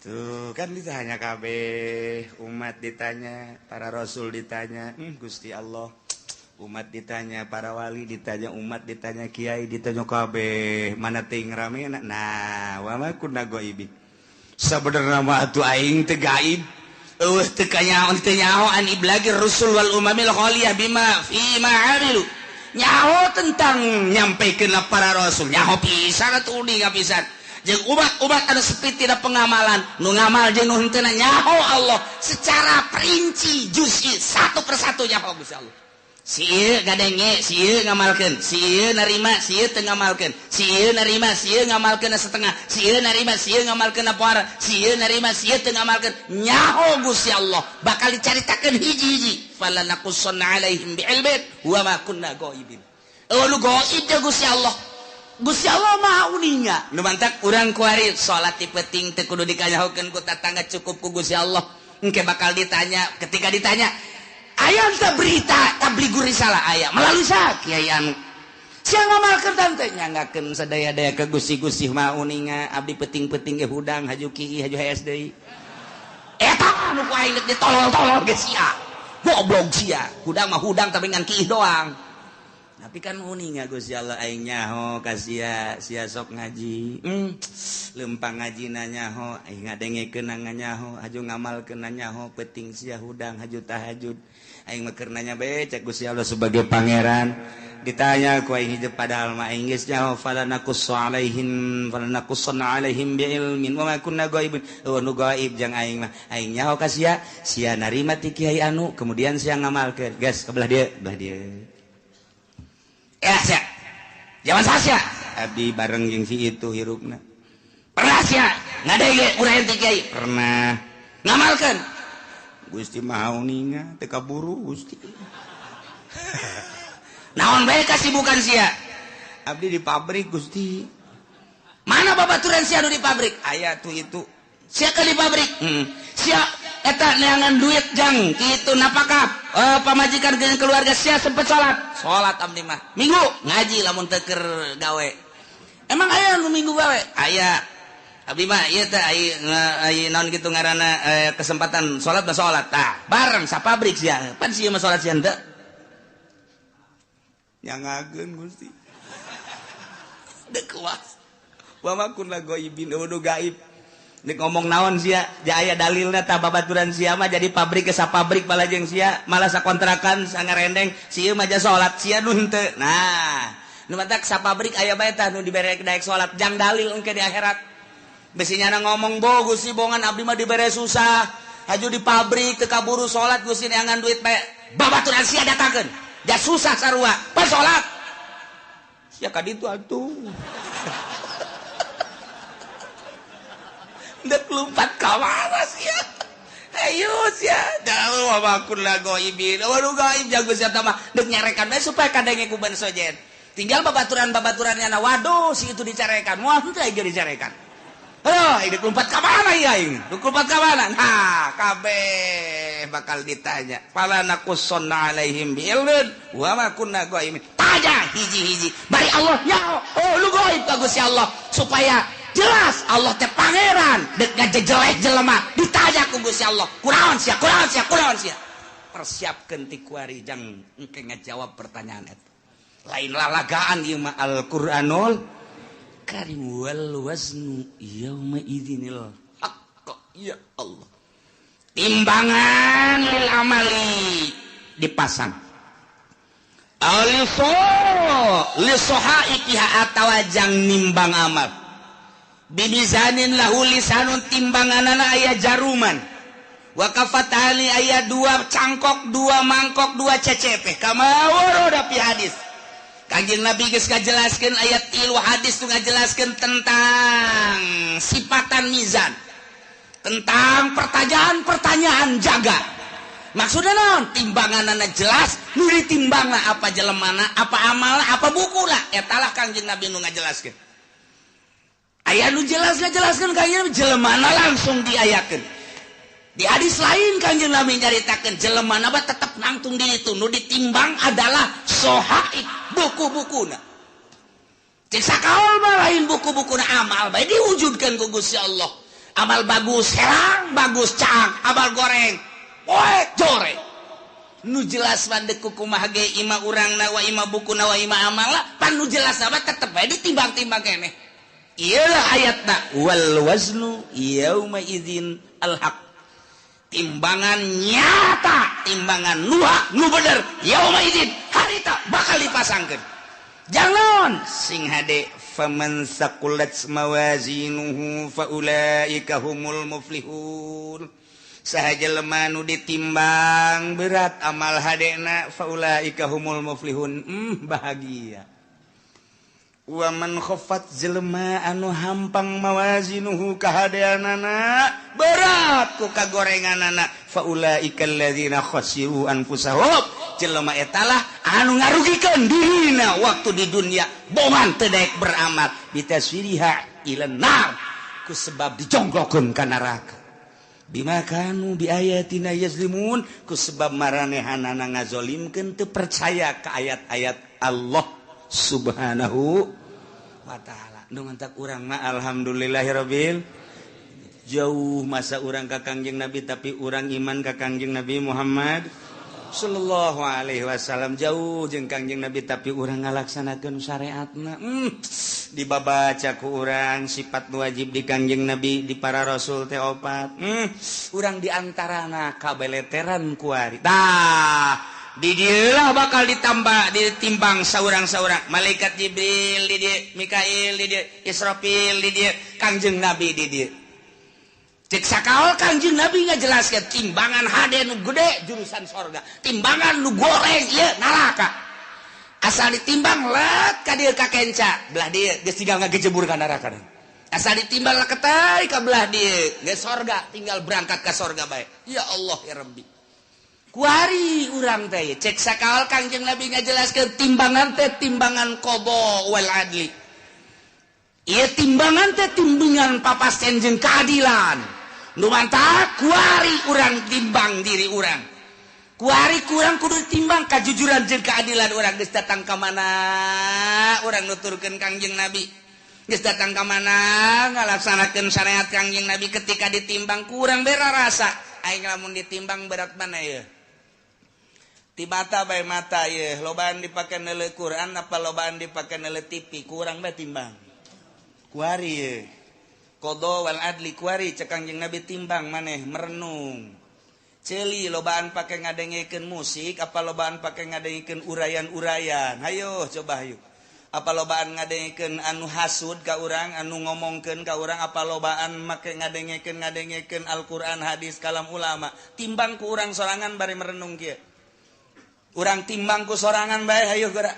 Tuh kan ditanya kabeh, umat ditanya, para rasul ditanya, Gusti Allah. Umat ditanya, para wali ditanya, umat ditanya, kiai ditanya kabeh, mana teuing ramena. Nah, wa ma kunna ghaibin. Sabenerna mah atuh aing teu gaib. Eueuh teu kanyaho teu nyaho an iblagir rusul wal umamil khaliyah bima fi ma amilu. Nyaho tentang nyampaikeun para rasul, nyaho pisan atuh uninga pisan. Jeung umat-umat anu sepi tidak pengamalan, nu ngamal jeung nu henteu nyaho Allah secara perinci juz'i satu persatu nyaho Gusti Allah. Si ieu ngadenge, si ieu ngamalkeun, si ieu narima, si ieu teu ngamalkeun, si ieu narima, si ieu ngamalkeun setengah, si ieu narima, si ieu ngamalkeun poara, si ieu narima, si ieu teu ngamalkeun. Nyaho Gusti Allah bakal dicaritakeun hiji-hiji. Fala naqussanna alaihim bi'ilmin wa ma kunna ghaibin. Eueuh nu gaib teh Gusti Allah. Gusti Allah maha uninga. Nu mantak urang kuari salat ti peuting teu kudu dikanyahokeun ku tatangga, cukup ku Gusti Allah. Engke bakal ditanya, ketika ditanya aya teh berita tablighur risalah aya melalui sa kiai anu. Sia ngamalkeun teh nyanggakeun sadaya-daya ke Gusti-Gusti maha uninga, abdi peuting-peuting ge hudang haju kieu haju hees deui. Eta anu ku aing deuk ditolol-tolol ge sia. Goblok sia. Hudang mah hudang tapi ngan kieu doang. Tapi kan uninga Gusti Allah aing nyaho ka sia, sia sok ngaji. Lempang ngajina nyaho, aing ngadengekeun nyaho, haju ngamalkeun nyaho, peuting sia hudang haju tahajud. Aing mah keur nanya bae cek Gusti Allah sebagai pangeran. Ditanya ku aing hijab padahal mah aing geus nyaho fala naqussu alaihim fala naqussanna alaihim bi ilmin wa ma kunna ghaibin. Oh nu gaib jang aing mah. Aing nyaho ka sia, sia narima ti kiai anu, kemudian sia ngamalkeun. Geus ke belah dieu, belah dieu. Ya sia. Zaman sia. Abdi bareng jeung si itu hirupna. Pernah sia ngadenge urang ti kiai? Pernah. Ngamalkeun. Gusti maha uninga teu kaburu Gusti. Naon bae kasibukan sia? Abdi di pabrik Gusti. Mana babaturan sia nu di pabrik? Aya tuh itu. Sia ke di pabrik? Sia eta neangan duit jang kitu napakah pamajikan jeung keluarga sia sempet salat. Salat abdi mah. Minggu ngaji lamun teu keur gawe. Emang aya nu minggu gawe? Aya. Abdi mah ieu teh ai naon kitu ngaranna kesempatan salat mah salat. Tah, bareng sapabrik sia. Pan sia mah salat sia henteu. Nyangakeun Gusti. Deuk kuas. Wa ma kunna ghaibin, eueuh gaib. Nek ngomong naon sia, aya dalilna tah babaturan sia mah jadi pabrik ke sapabrik balajeng sia, malah sakontrakan sangarendeng, si ieu mah ja salat sia nu henteu. Nah, nu matak sapabrik aya bae tah nu dibere daek salat jang dalil engke di akhirat. Besi nyana ngomong bo Gusti bongan abdi mah dibere susah, haju di pabrik teu kaburu salat Gusti neangan duit bae. Babaturan sia datangkeun. Ja susah sarua, pas salat. Sia ka ditu atuh. Dek lompat ka mana sia? Ayo sia. Dah wa kunna ghaibin. Wa gaib jago sia mah dek nyarekan bae supaya kadenge ku ban sojen. Tinggal babaturan-babaturannya na waduh si itu dicarekan. Wah henteu aing dicarekan. Aduh, ini lompat ka mana ieu aing? Dek lompat ka mana? Nah, kabeh bakal ditanya. Fala naqussanna alaihim bi ilmin wa ma kunna ghaibin. Tanya hiji-hiji. Bari Allah nyaho. Oh, lu gaib ka Gusti Allah supaya jelas Allah teh pangeran dek ngajejeleh jelema ditanya ku Gusti Allah kunaon sia kunaon sia kunaon sia persiapkeun ti kuari jang engke ngajawab pertanyaan eta lain lalagaan ieu mah Al-Qur'anul Karim wal waznu yauma idzinil haqq. Ya Allah, timbangan lil amali dipasang aliso lisoha ikiha atawa jang nimbang amal. Bimizanin lahu lisanun, timbanganana aya jaruman. Wa kafatani aya dua cangkok, dua mangkok, dua cecepe. Kama warada fi hadis. Kanjeng Nabi geus ngajelaskeun ayat 3 hadis tu ngajelaskeun tentang sifatan mizan, tentang pertanyaan-pertanyaan jaga. Maksudnya naon? Timbanganana jelas, nu ditimbangna apa jelemana, apa amalna, apa bukuna. Eta lah Kanjeng Nabi nu ngajelaskeun. Aya nu jelas ngajelaskeun Kanjeng Nabi jelemana langsung diayakeun. Di hadis lain Kanjeng Nabi nyaritakeun jelemana mah tetep nangtung di itu, nu ditimbang adalah sohaib, buku-bukuna. Cek sakaol mah lain buku-bukuna, amal bae diwujudkeun ku Gusti Allah. Amal bagus herang, bagus cang, amal goreng poek joreng. Nu jelas mandek kumaha ge ima urangna wa ima bukuna wa ima amalna, pan nu jelas mah tetep bae ditimbang-timbang keneh. Ieu lah ayatna wal waznu yauma idzin al haq. Timbangan nyata, timbangan nu hak, nu bener, yauma idzin harita bakal dipasangkeun. Jangan sing hade faman saqulat mawazinuhu faulaika humul muflihun. Saha jelema nu ditimbang berat amal hadena faulaika humul muflihun, bahagia. Wa man khaffat jelema anu hampang mawazinuhu kahadeanana berat ku kagorenganana faulaika alladzina khasiru anfusahum, jelema etalah anu ngarugikeun dirina waktu di dunia bongan teu daek beramal bitaswiriha ila nar, ku sebab dijongklokeun ka neraka. Bima kanu bi ayatina yazlimun, ku sebab maranehanana ngazolimkeun teu percaya ka ayat-ayat Allah Subhanahu wa ta'ala. Nu mantak urang mah alhamdulillahirabbil jauh masa urang ka Kangjeng Nabi tapi urang iman ka Kangjeng Nabi Muhammad sallallahu alaihi wasallam, jauh jeung Kangjeng Nabi tapi urang ngalaksanakeun syariatna. Dibabaca ku urang sifat wajib di Kangjeng Nabi di para rasul teh opat. Urang diantarana kabeleteran kuari. Tah di dieulah bakal ditambah ditimbang saurang-saurang, malaikat Jibril di dieu, Mikail di dieu, Israfil di dieu, Kangjeng Nabi di dieu. Cek sakaol Kangjeng Nabi ngajelaskeun timbangan hade nu gede jurusan sorga, timbangan nu goreng ieu neraka. Asal ditimbang let ka dieu ka kenca, belah dieu geus tinggal ngagejebur ka neraka. Asal ditimbang leketai ka belah dieu geus sorga, tinggal berangkat ka sorga bae. Ya Allah ya Rabbi. Kuari urang teh cek sakaol Kangjeng Nabi ngajelaskeun timbangan teh timbangan qada wal adli. Ieu timbangan teh timbangan papasten jeung keadilan. Nu mantak kuari urang timbang diri urang. Kuari kurang kudu timbang kajujuran jeung keadilan urang geus datang ka mana urang nuturkeun Kangjeng Nabi. Geus datang ka mana ngalaksanakeun syariat Kangjeng Nabi, ketika ditimbang kurang bera rasa. Aing lamun ditimbang berat mana ieu? Ti mata bae mata ieu, lobaan dipake neuleuh Quran apa lobaan dipake neuleuh TV, kurang bae timbang. Kuari ieu. Qada wal adli kuari cek Kangjeng Nabi timbang maneh merenung. Ceuli lobaan pake ngadengekeun musik apa lobaan pake ngadengekeun urayan-urayan. Hayo coba hayo. Apa lobaan ngadengekeun anu hasud ka urang, anu ngomongkeun ka urang, apa lobaan make ngadengekeun Al-Qur'an, hadis, kalam ulama. Timbang ku urang sorangan bari merenung kieu. Urang timbang ku sorangan bae hayo geura.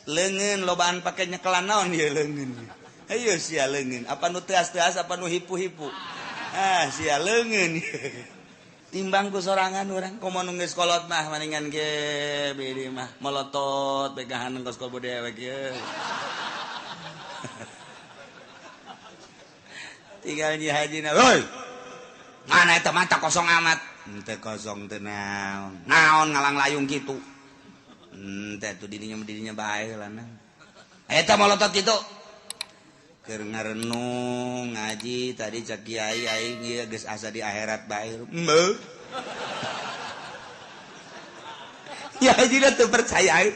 Leungeun lobaan pake nyekelan naon ieu leungeun. Hayo sia leungeun, apa nu teas-teas apa nu hipu-hipu. Ah sia leungeun. Timbang ku sorangan urang komo nu geus kolot mah maningan ge bedi mah molotot begahan kos kobo dewek ieu. Tinggal nyi hajina, "Hoi. Mana eta mata kosong amat." Henteu kosong teu naon. Naon ngalang-layung kitu. Henteu atuh dirinya bae lah. Eta molotot kitu. Keur ngarenung ngaji tadi cak kiai aing ieu geus asa di akhirat bae. Heuh. Ya haji teu percaya aing.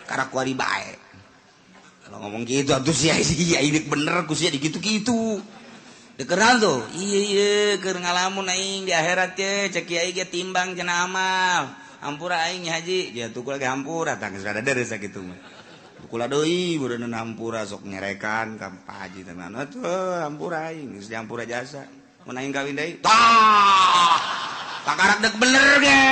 Karak kuari bae. Kalau ngomong gitu atuh sia ini bener ku sia dikitu-kitu. Dikenal tuh, iya iya keur ngalamun aing di akhirat ye cek kiai ge timbang cenah amal. Hampura aing haji, ya tuh lagi hampura tah geus rada deres sakitu mah. Kula deui meureun hampura sok nyerekan ka Pak Haji teh mana tuh hampura aing geus dihampura jasa. Mun aing kawin deui tah kakarak dek bener ge.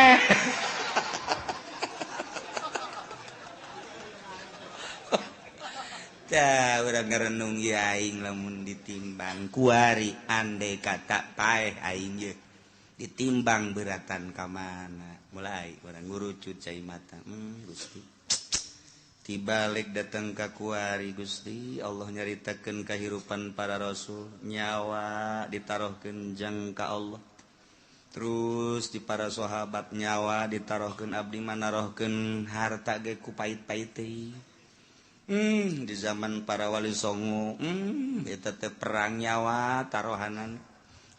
Tah urang ngarenung ieu aing lamun ditimbang kuari andai kata paeh aing ye ditimbang beratan ka mana mulai urang ngurucut cai mata Gusti tibalik datang ka kuari Gusti Allah nyaritakeun kahirupan para rasul nyawa ditarohkeun jang ka Allah terus di para sahabat nyawa ditarohkeun abdi manarohkeun harta ge ku pait-pait teh. Di zaman para wali songo eta teh perang nyawa tarohanan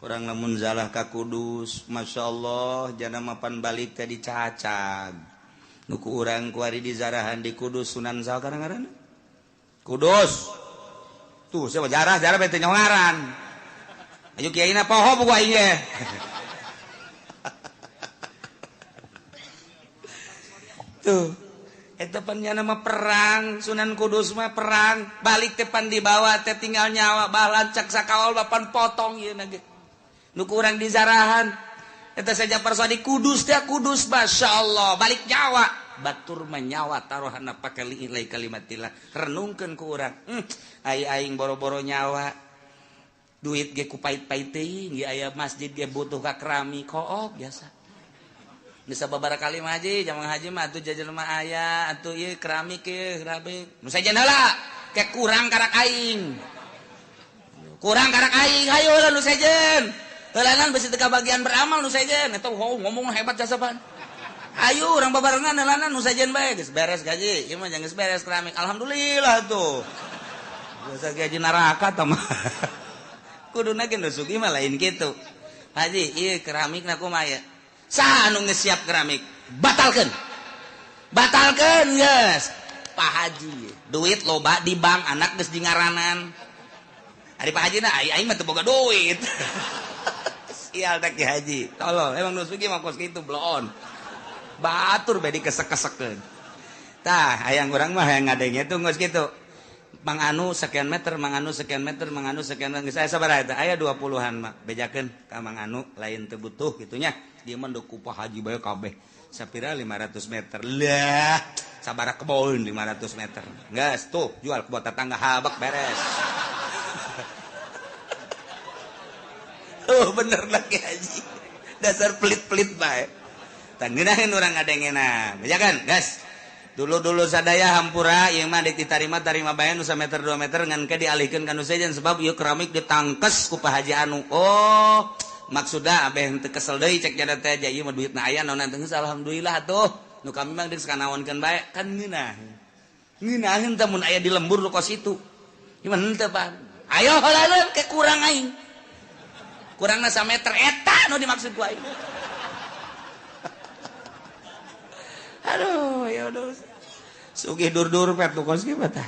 urang lamun zalah ka Kudus masyaallah jana mapan balik teh dicacag nu ku urang kuari dizarahan di Kudus Sunan saha ngaranna Kudus tuh siapa jarah jarah bete nyongaran ayo kiaina poho buku aing ge. Tuh eta pan nya nama perang Sunan Kudus mah perang balik teh pan dibawa teh tinggal nyawa balancak sakawal bapan potong ieu na ge nu ku urang dizarahan eta saja persadi Kudus teh Kudus masyaallah balik nyawa batur mah nyawa taruhanna pake liilai kalimatillah renungkeun ku urang ai aing boro-boro nyawa duit ge ku pait-pait teuing ge aya masjid ge butuh ka keramik kook biasa bisa babara kali mah haji jamang haji mah atuh jajan mah aya atuh ieu keramik ieu keramik nu sajen heula ke kurang karak aing hayu heula nu sejen heulanan besi teu kabagian beramal nu sejen eta ngomong hebat jasa pan ayo urang babarengan heulanan nu sejen bae geus beres gaji ieu mah geus beres keramik alhamdulillah tuh biasa gaji neraka tah mah kuduna ge nu sugih mah lain kitu haji ieu keramikna kumaha ieu saha anu geus siap keramik batalkeun batalkeun geus Pak Haji duit loba di bank anak geus di ngaranan ari Pak Haji na aing mah teu boga duit. Sial tak Ki Haji tolol emang nu sugih mah kos kitu bloon batur bae dikesek-kesekeun tah hayang urang mah hayang ngadenge tuh geus kitu Mang Anu sekian meter Mang Anu sekian meter Mang Anu sekian meter geus aya sabaraha eta aya 20-an mah bejakeun ka Mang Anu lain teu butuh kitu nya dia mah ku Pak Haji bae kabeh sapira 500 meter lah sabaraha kebon 500 meter geus tuh jual ke tetangga habak beres. Oh bener lagi Haji dasar pelit-pelit bae tah ngeunaheun urang ngadengena bejakeun geus dulu-dulu sadaya hampura ieu mah deuk ditarima tarima bae nu sameter 2 meter ngan ke dialihkeun ka nu sejen sebab ieu keramik ditangkes ku Pak Haji anu oh maksudna abeh teu kesel deui cek jada teh aja ieu mah duitna aya naon teh geus alhamdulillah atuh nu kami mah geus kanaonkeun bae kan ngeunah ngeunaheun teh mun aya di lembur nu kos itu ieu mah henteu Pak ayo heulaeun ke kurang aing kurangna sameter eta nu dimaksud ku aing. Aduh ya udah sugih dur-dur pet nu kos kieu tah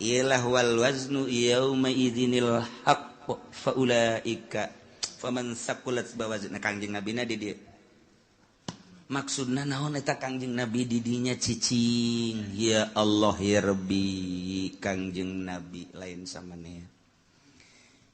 ilah wal waznu yauma idzinil haqq fa ulaika faman saqulat bawazna Kangjeng Nabina di dieu maksudna naon eta Kangjeng Nabi di dinya cicing ya Allah ya Rabbi Kangjeng Nabi lain samanea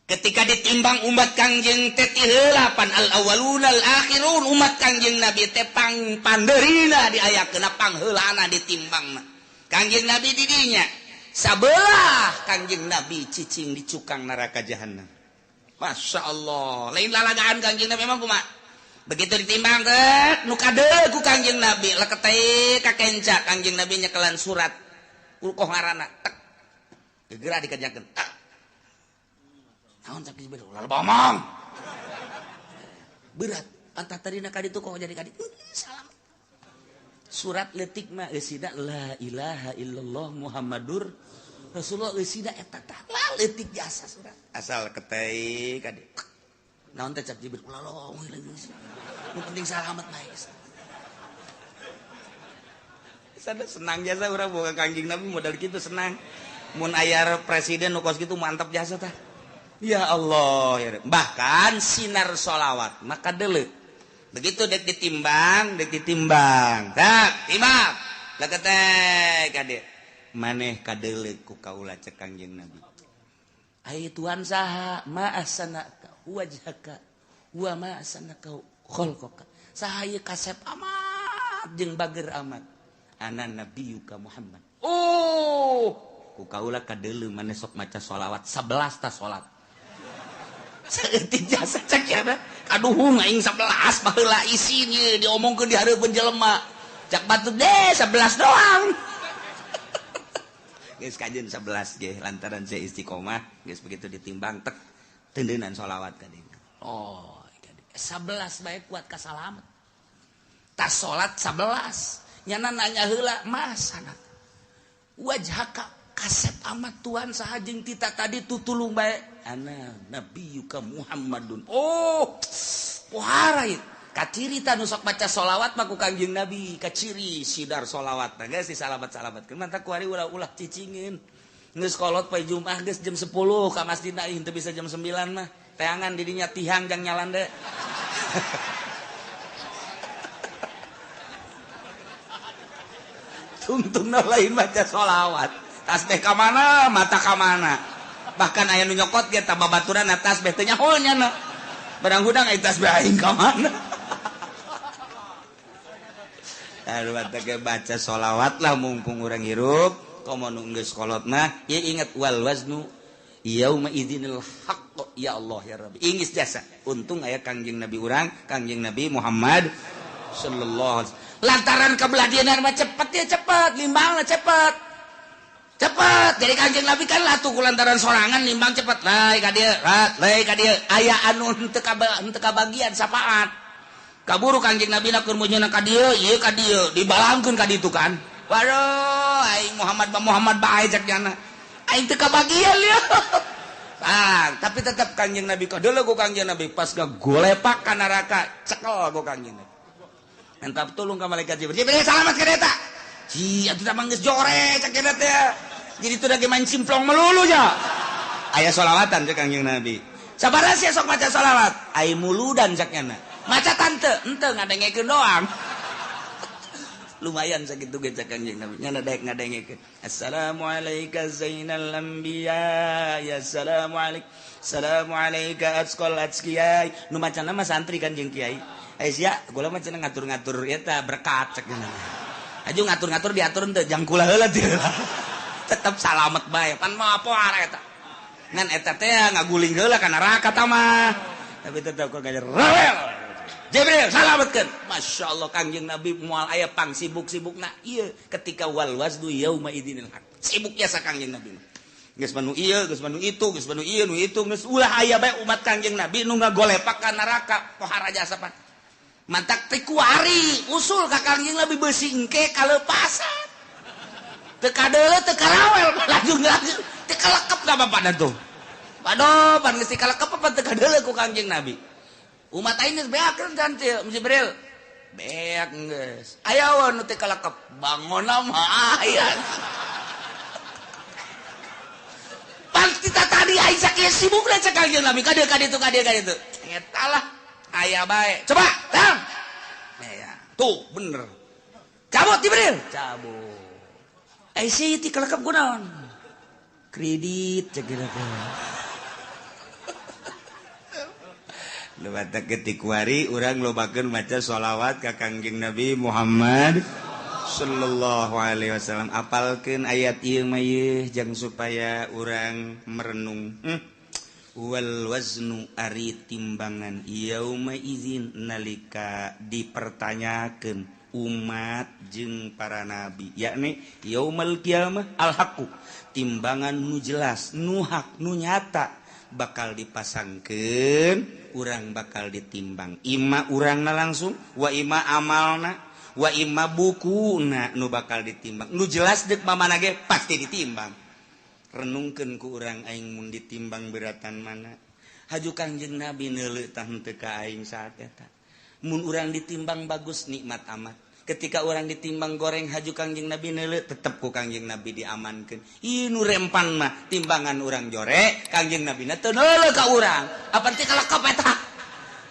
ketika ditimbang umat Kangjeng teh ti heula al awwaluna al akhirun umat Kangjeng Nabi teh pang pandeurina diayakeun pangheulana ditimbangna Kangjeng Nabi di dinya sabelah Kangjeng Nabi cicing di cukang neraka jahanam. Masya Allah lain lalagaan Kangjeng Nabi memang kumaha begitu ditimbang teh nu kade ku Kangjeng Nabi leketeh ka kenca Kangjeng Nabi nyekelan surat ulkoh ngaranna tek geura dikerjakeun tek naon cak Jibril lalu bomong berat antah tadina ka ditu kok jadi ka ditu salam surat leutik mah eusina la ilaha illallah Muhammadur Rasulullah eusina eta tah leutik jasa surat asal ketei ka ditu naon teh cak Jibril ulah longoi lagi nu penting salamet bae sada senang jasa urang boga Kangjeng Nabi modal kitu senang mun aya presiden nu kos kitu mantap jasa tah. Ya Allah ya. Bahkan sinar sholawat maka deuleu begitu dek ditimbang tak timbang leketek ka dieu Maneh kadeuleu ku kaula cek Kangjeng Nabi. Ai Tuhan saha ma ahsanaka wajhaka wa ma ahsanaka khalqaka. Saha ieu kasep amat jeung bager amat. Ana nabiyuka Muhammad. Oh, ku kaula kadeuleu maneh sok maca sholawat 11 ta salat. Saeutik jasa cek ya. Kaduhung aing 11 baheula isin ieu diomongkeun di hareupeun jelema. Cak batu deh 11 doang. Geus kajeun 11 ge lantaran saya istiqomah geus begitu ditimbang tek tendeunan sholawat ka dieu. Oh, 11 bae kuat ka salamet. Tas salat 11 nyana nanya heula masana. Wajhaka kasep amat Tuhan saha jeung tita tadi tutulung bae. Ana nabiyuka Muhammadun. Oh, pohara ieu. Kaciri ta nu sok maca sholawat mah ku Kangjeng Nabi, kaciri sidar sholawat. Nah geus disalamat-salamatkeun mantap ku ari ulah-ulah cicingin. Geus kolot poe Jumat geus jam 10 ka masjid na henteu bisa jam 9 mah. Teangan didinya tihang jang nyalande. Tungtungna lain maca sholawat. Tasbih ka mana, mata ka mana. Bahkan aya nu nyokot ge ta babaturan tasbih teh nyaho nya. Barang hudang aya tasbih aing ka mana. Aduh baca sholawat lah mumpung urang hirup. Komo nu geus kolot mah ieu inget wal waznu yauma idzinil haqq ya Allah ya Rabbi. Ingis jasa. Untung aya Kangjeng Nabi urang, Kangjeng Nabi Muhammad sallallahu alaihi wasallam. Lantaran kabelah mah cepet ya cepet, limbangna cepet. Cepet. Jadi Kangjeng Nabi kan latuh ku lantaran sorangan limbang cepet. Lai ka dieu, lai ka dieu. Aya anu henteu kabagian sapaat. Kaburu Kangjeng Nabi na keur mujuna ka dieu, ieu ka dieu, dibalangkeun ka ditu kan. Waduh, aing Muhammad ba Muhammad bae cek nyana. Aing teu kabagian ieu. Ah, tapi tetep Kangjeng Nabi kadeuleu ku Kangjeng Nabi pas gagolepak ka neraka, cekel ku Kangjeng Nabi. Entap tulung ka malaikat Jibril. Jibril salamat ka eta. Ji, atuh tah geus jore cek eta teh. Jadi teu lagi main simplong melulu nya. Aya sholawatan cek Kangjeng Nabi. Sabaraha sia sok maca sholawat? Ai muludan cek nyana. Maca tante, ente ngadengekeun doang. Lumayan sakitu ge cek Kangjeng Nabi. Nyana daek ngadengekeun. Assalamualaika zainal anbiya, ya assalamualaik. Assalamualaika atqal atqiyai. Nu macana mah santri kan jeung kiai. Eh sia, gula mah cenah ngatur-ngatur eta berkat cek nyana. Aju ngatur-ngatur diatur henteu jang kula heula teh. Tetep salamet bae. Pan mah poar eta. Ngan eta teh ngaguling heula ka neraka ta mah. Tapi tetep kok gajer rawel. Jibril salametkeun. Masya Allah Kangjeng Nabi moal aya pang sibuk-sibukna ieu ketika wal waznu yauma idzinil haq. Sibuk jasa Kangjeng Nabi. Geus manu ieu, geus manu itu, geus manu ieu, nu itu, geus ulah aya bae umat Kangjeng Nabi nu ngagolepak ka neraka pohara jasa pan. Mantak teh kuari usul ka Kangjeng Nabi beusi engke kaleupasan. Teu kadeuleu teu karawel lajung-lajung teu kalekep ka bapana tuh. Waduh, pan geus kalekep apa teu kadeuleu ku Kangjeng Nabi. Umat aing geus beakeun kan Jibril. Beak geus. Aya we nu teu kalekep, bangonna mah aya. Pan kita tadi aing sakieu sibukna cek Kangjeng Nabi ka dieu ka ditu ka dieu ka ditu. Eta lah aya bae. Coba, tang. Ya, tuh bener. Cabut Jibril, cabut. Eh si teu kalekep kunaon? Kredit cek kieu teh. Lewat ketikwari urang lobakeun maca sholawat ka Kangjeng Nabi Muhammad sallallahu alaihi wasallam. Apalkeun ayat ieu mah ieu jang supaya urang merenung. Wal waznu ari timbangan yauma idzin nalika dipertanyakeun umat jeung para nabi, yakni yaumal qiyamah al haqqu, timbangan nu jelas, nu hak, nu nyata bakal dipasangkeun, urang bakal ditimbang. Ima urangna langsung, wa ima amalna, wa ima bukuna nu bakal ditimbang. Nu jelas deuk mamana ge pasti ditimbang. Renungkeun ku urang aing mun ditimbang beratan mana. Haju Kangjeng Nabi neuleuh tah henteu ka aing saat eta. Mun urang ditimbang bagus nikmat amat. Ketika orang ditimbang goreng haju Kangjeng Nabi neuleuh tetep ku Kangjeng Nabi diamankeun. Ieu nu rempan mah timbangan urang jore, Kangjeng Nabi na teu neuleuh ka urang. Apa teh kalekep eta?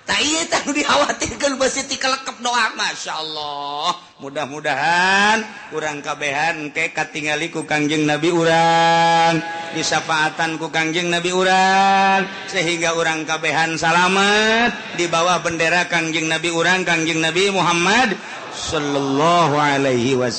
Tah ieu teh nu dikhawatirkeun beusi ti kalekep doang. Masyaallah. Mudah-mudahan urang kabehan ke katingali ku Kangjeng Nabi urang, disafaatan ku Kangjeng Nabi urang, sehingga urang kabehan salamet di bawah bendera Kangjeng Nabi urang, Kangjeng Nabi Muhammad sallallahu alaihi wasallam.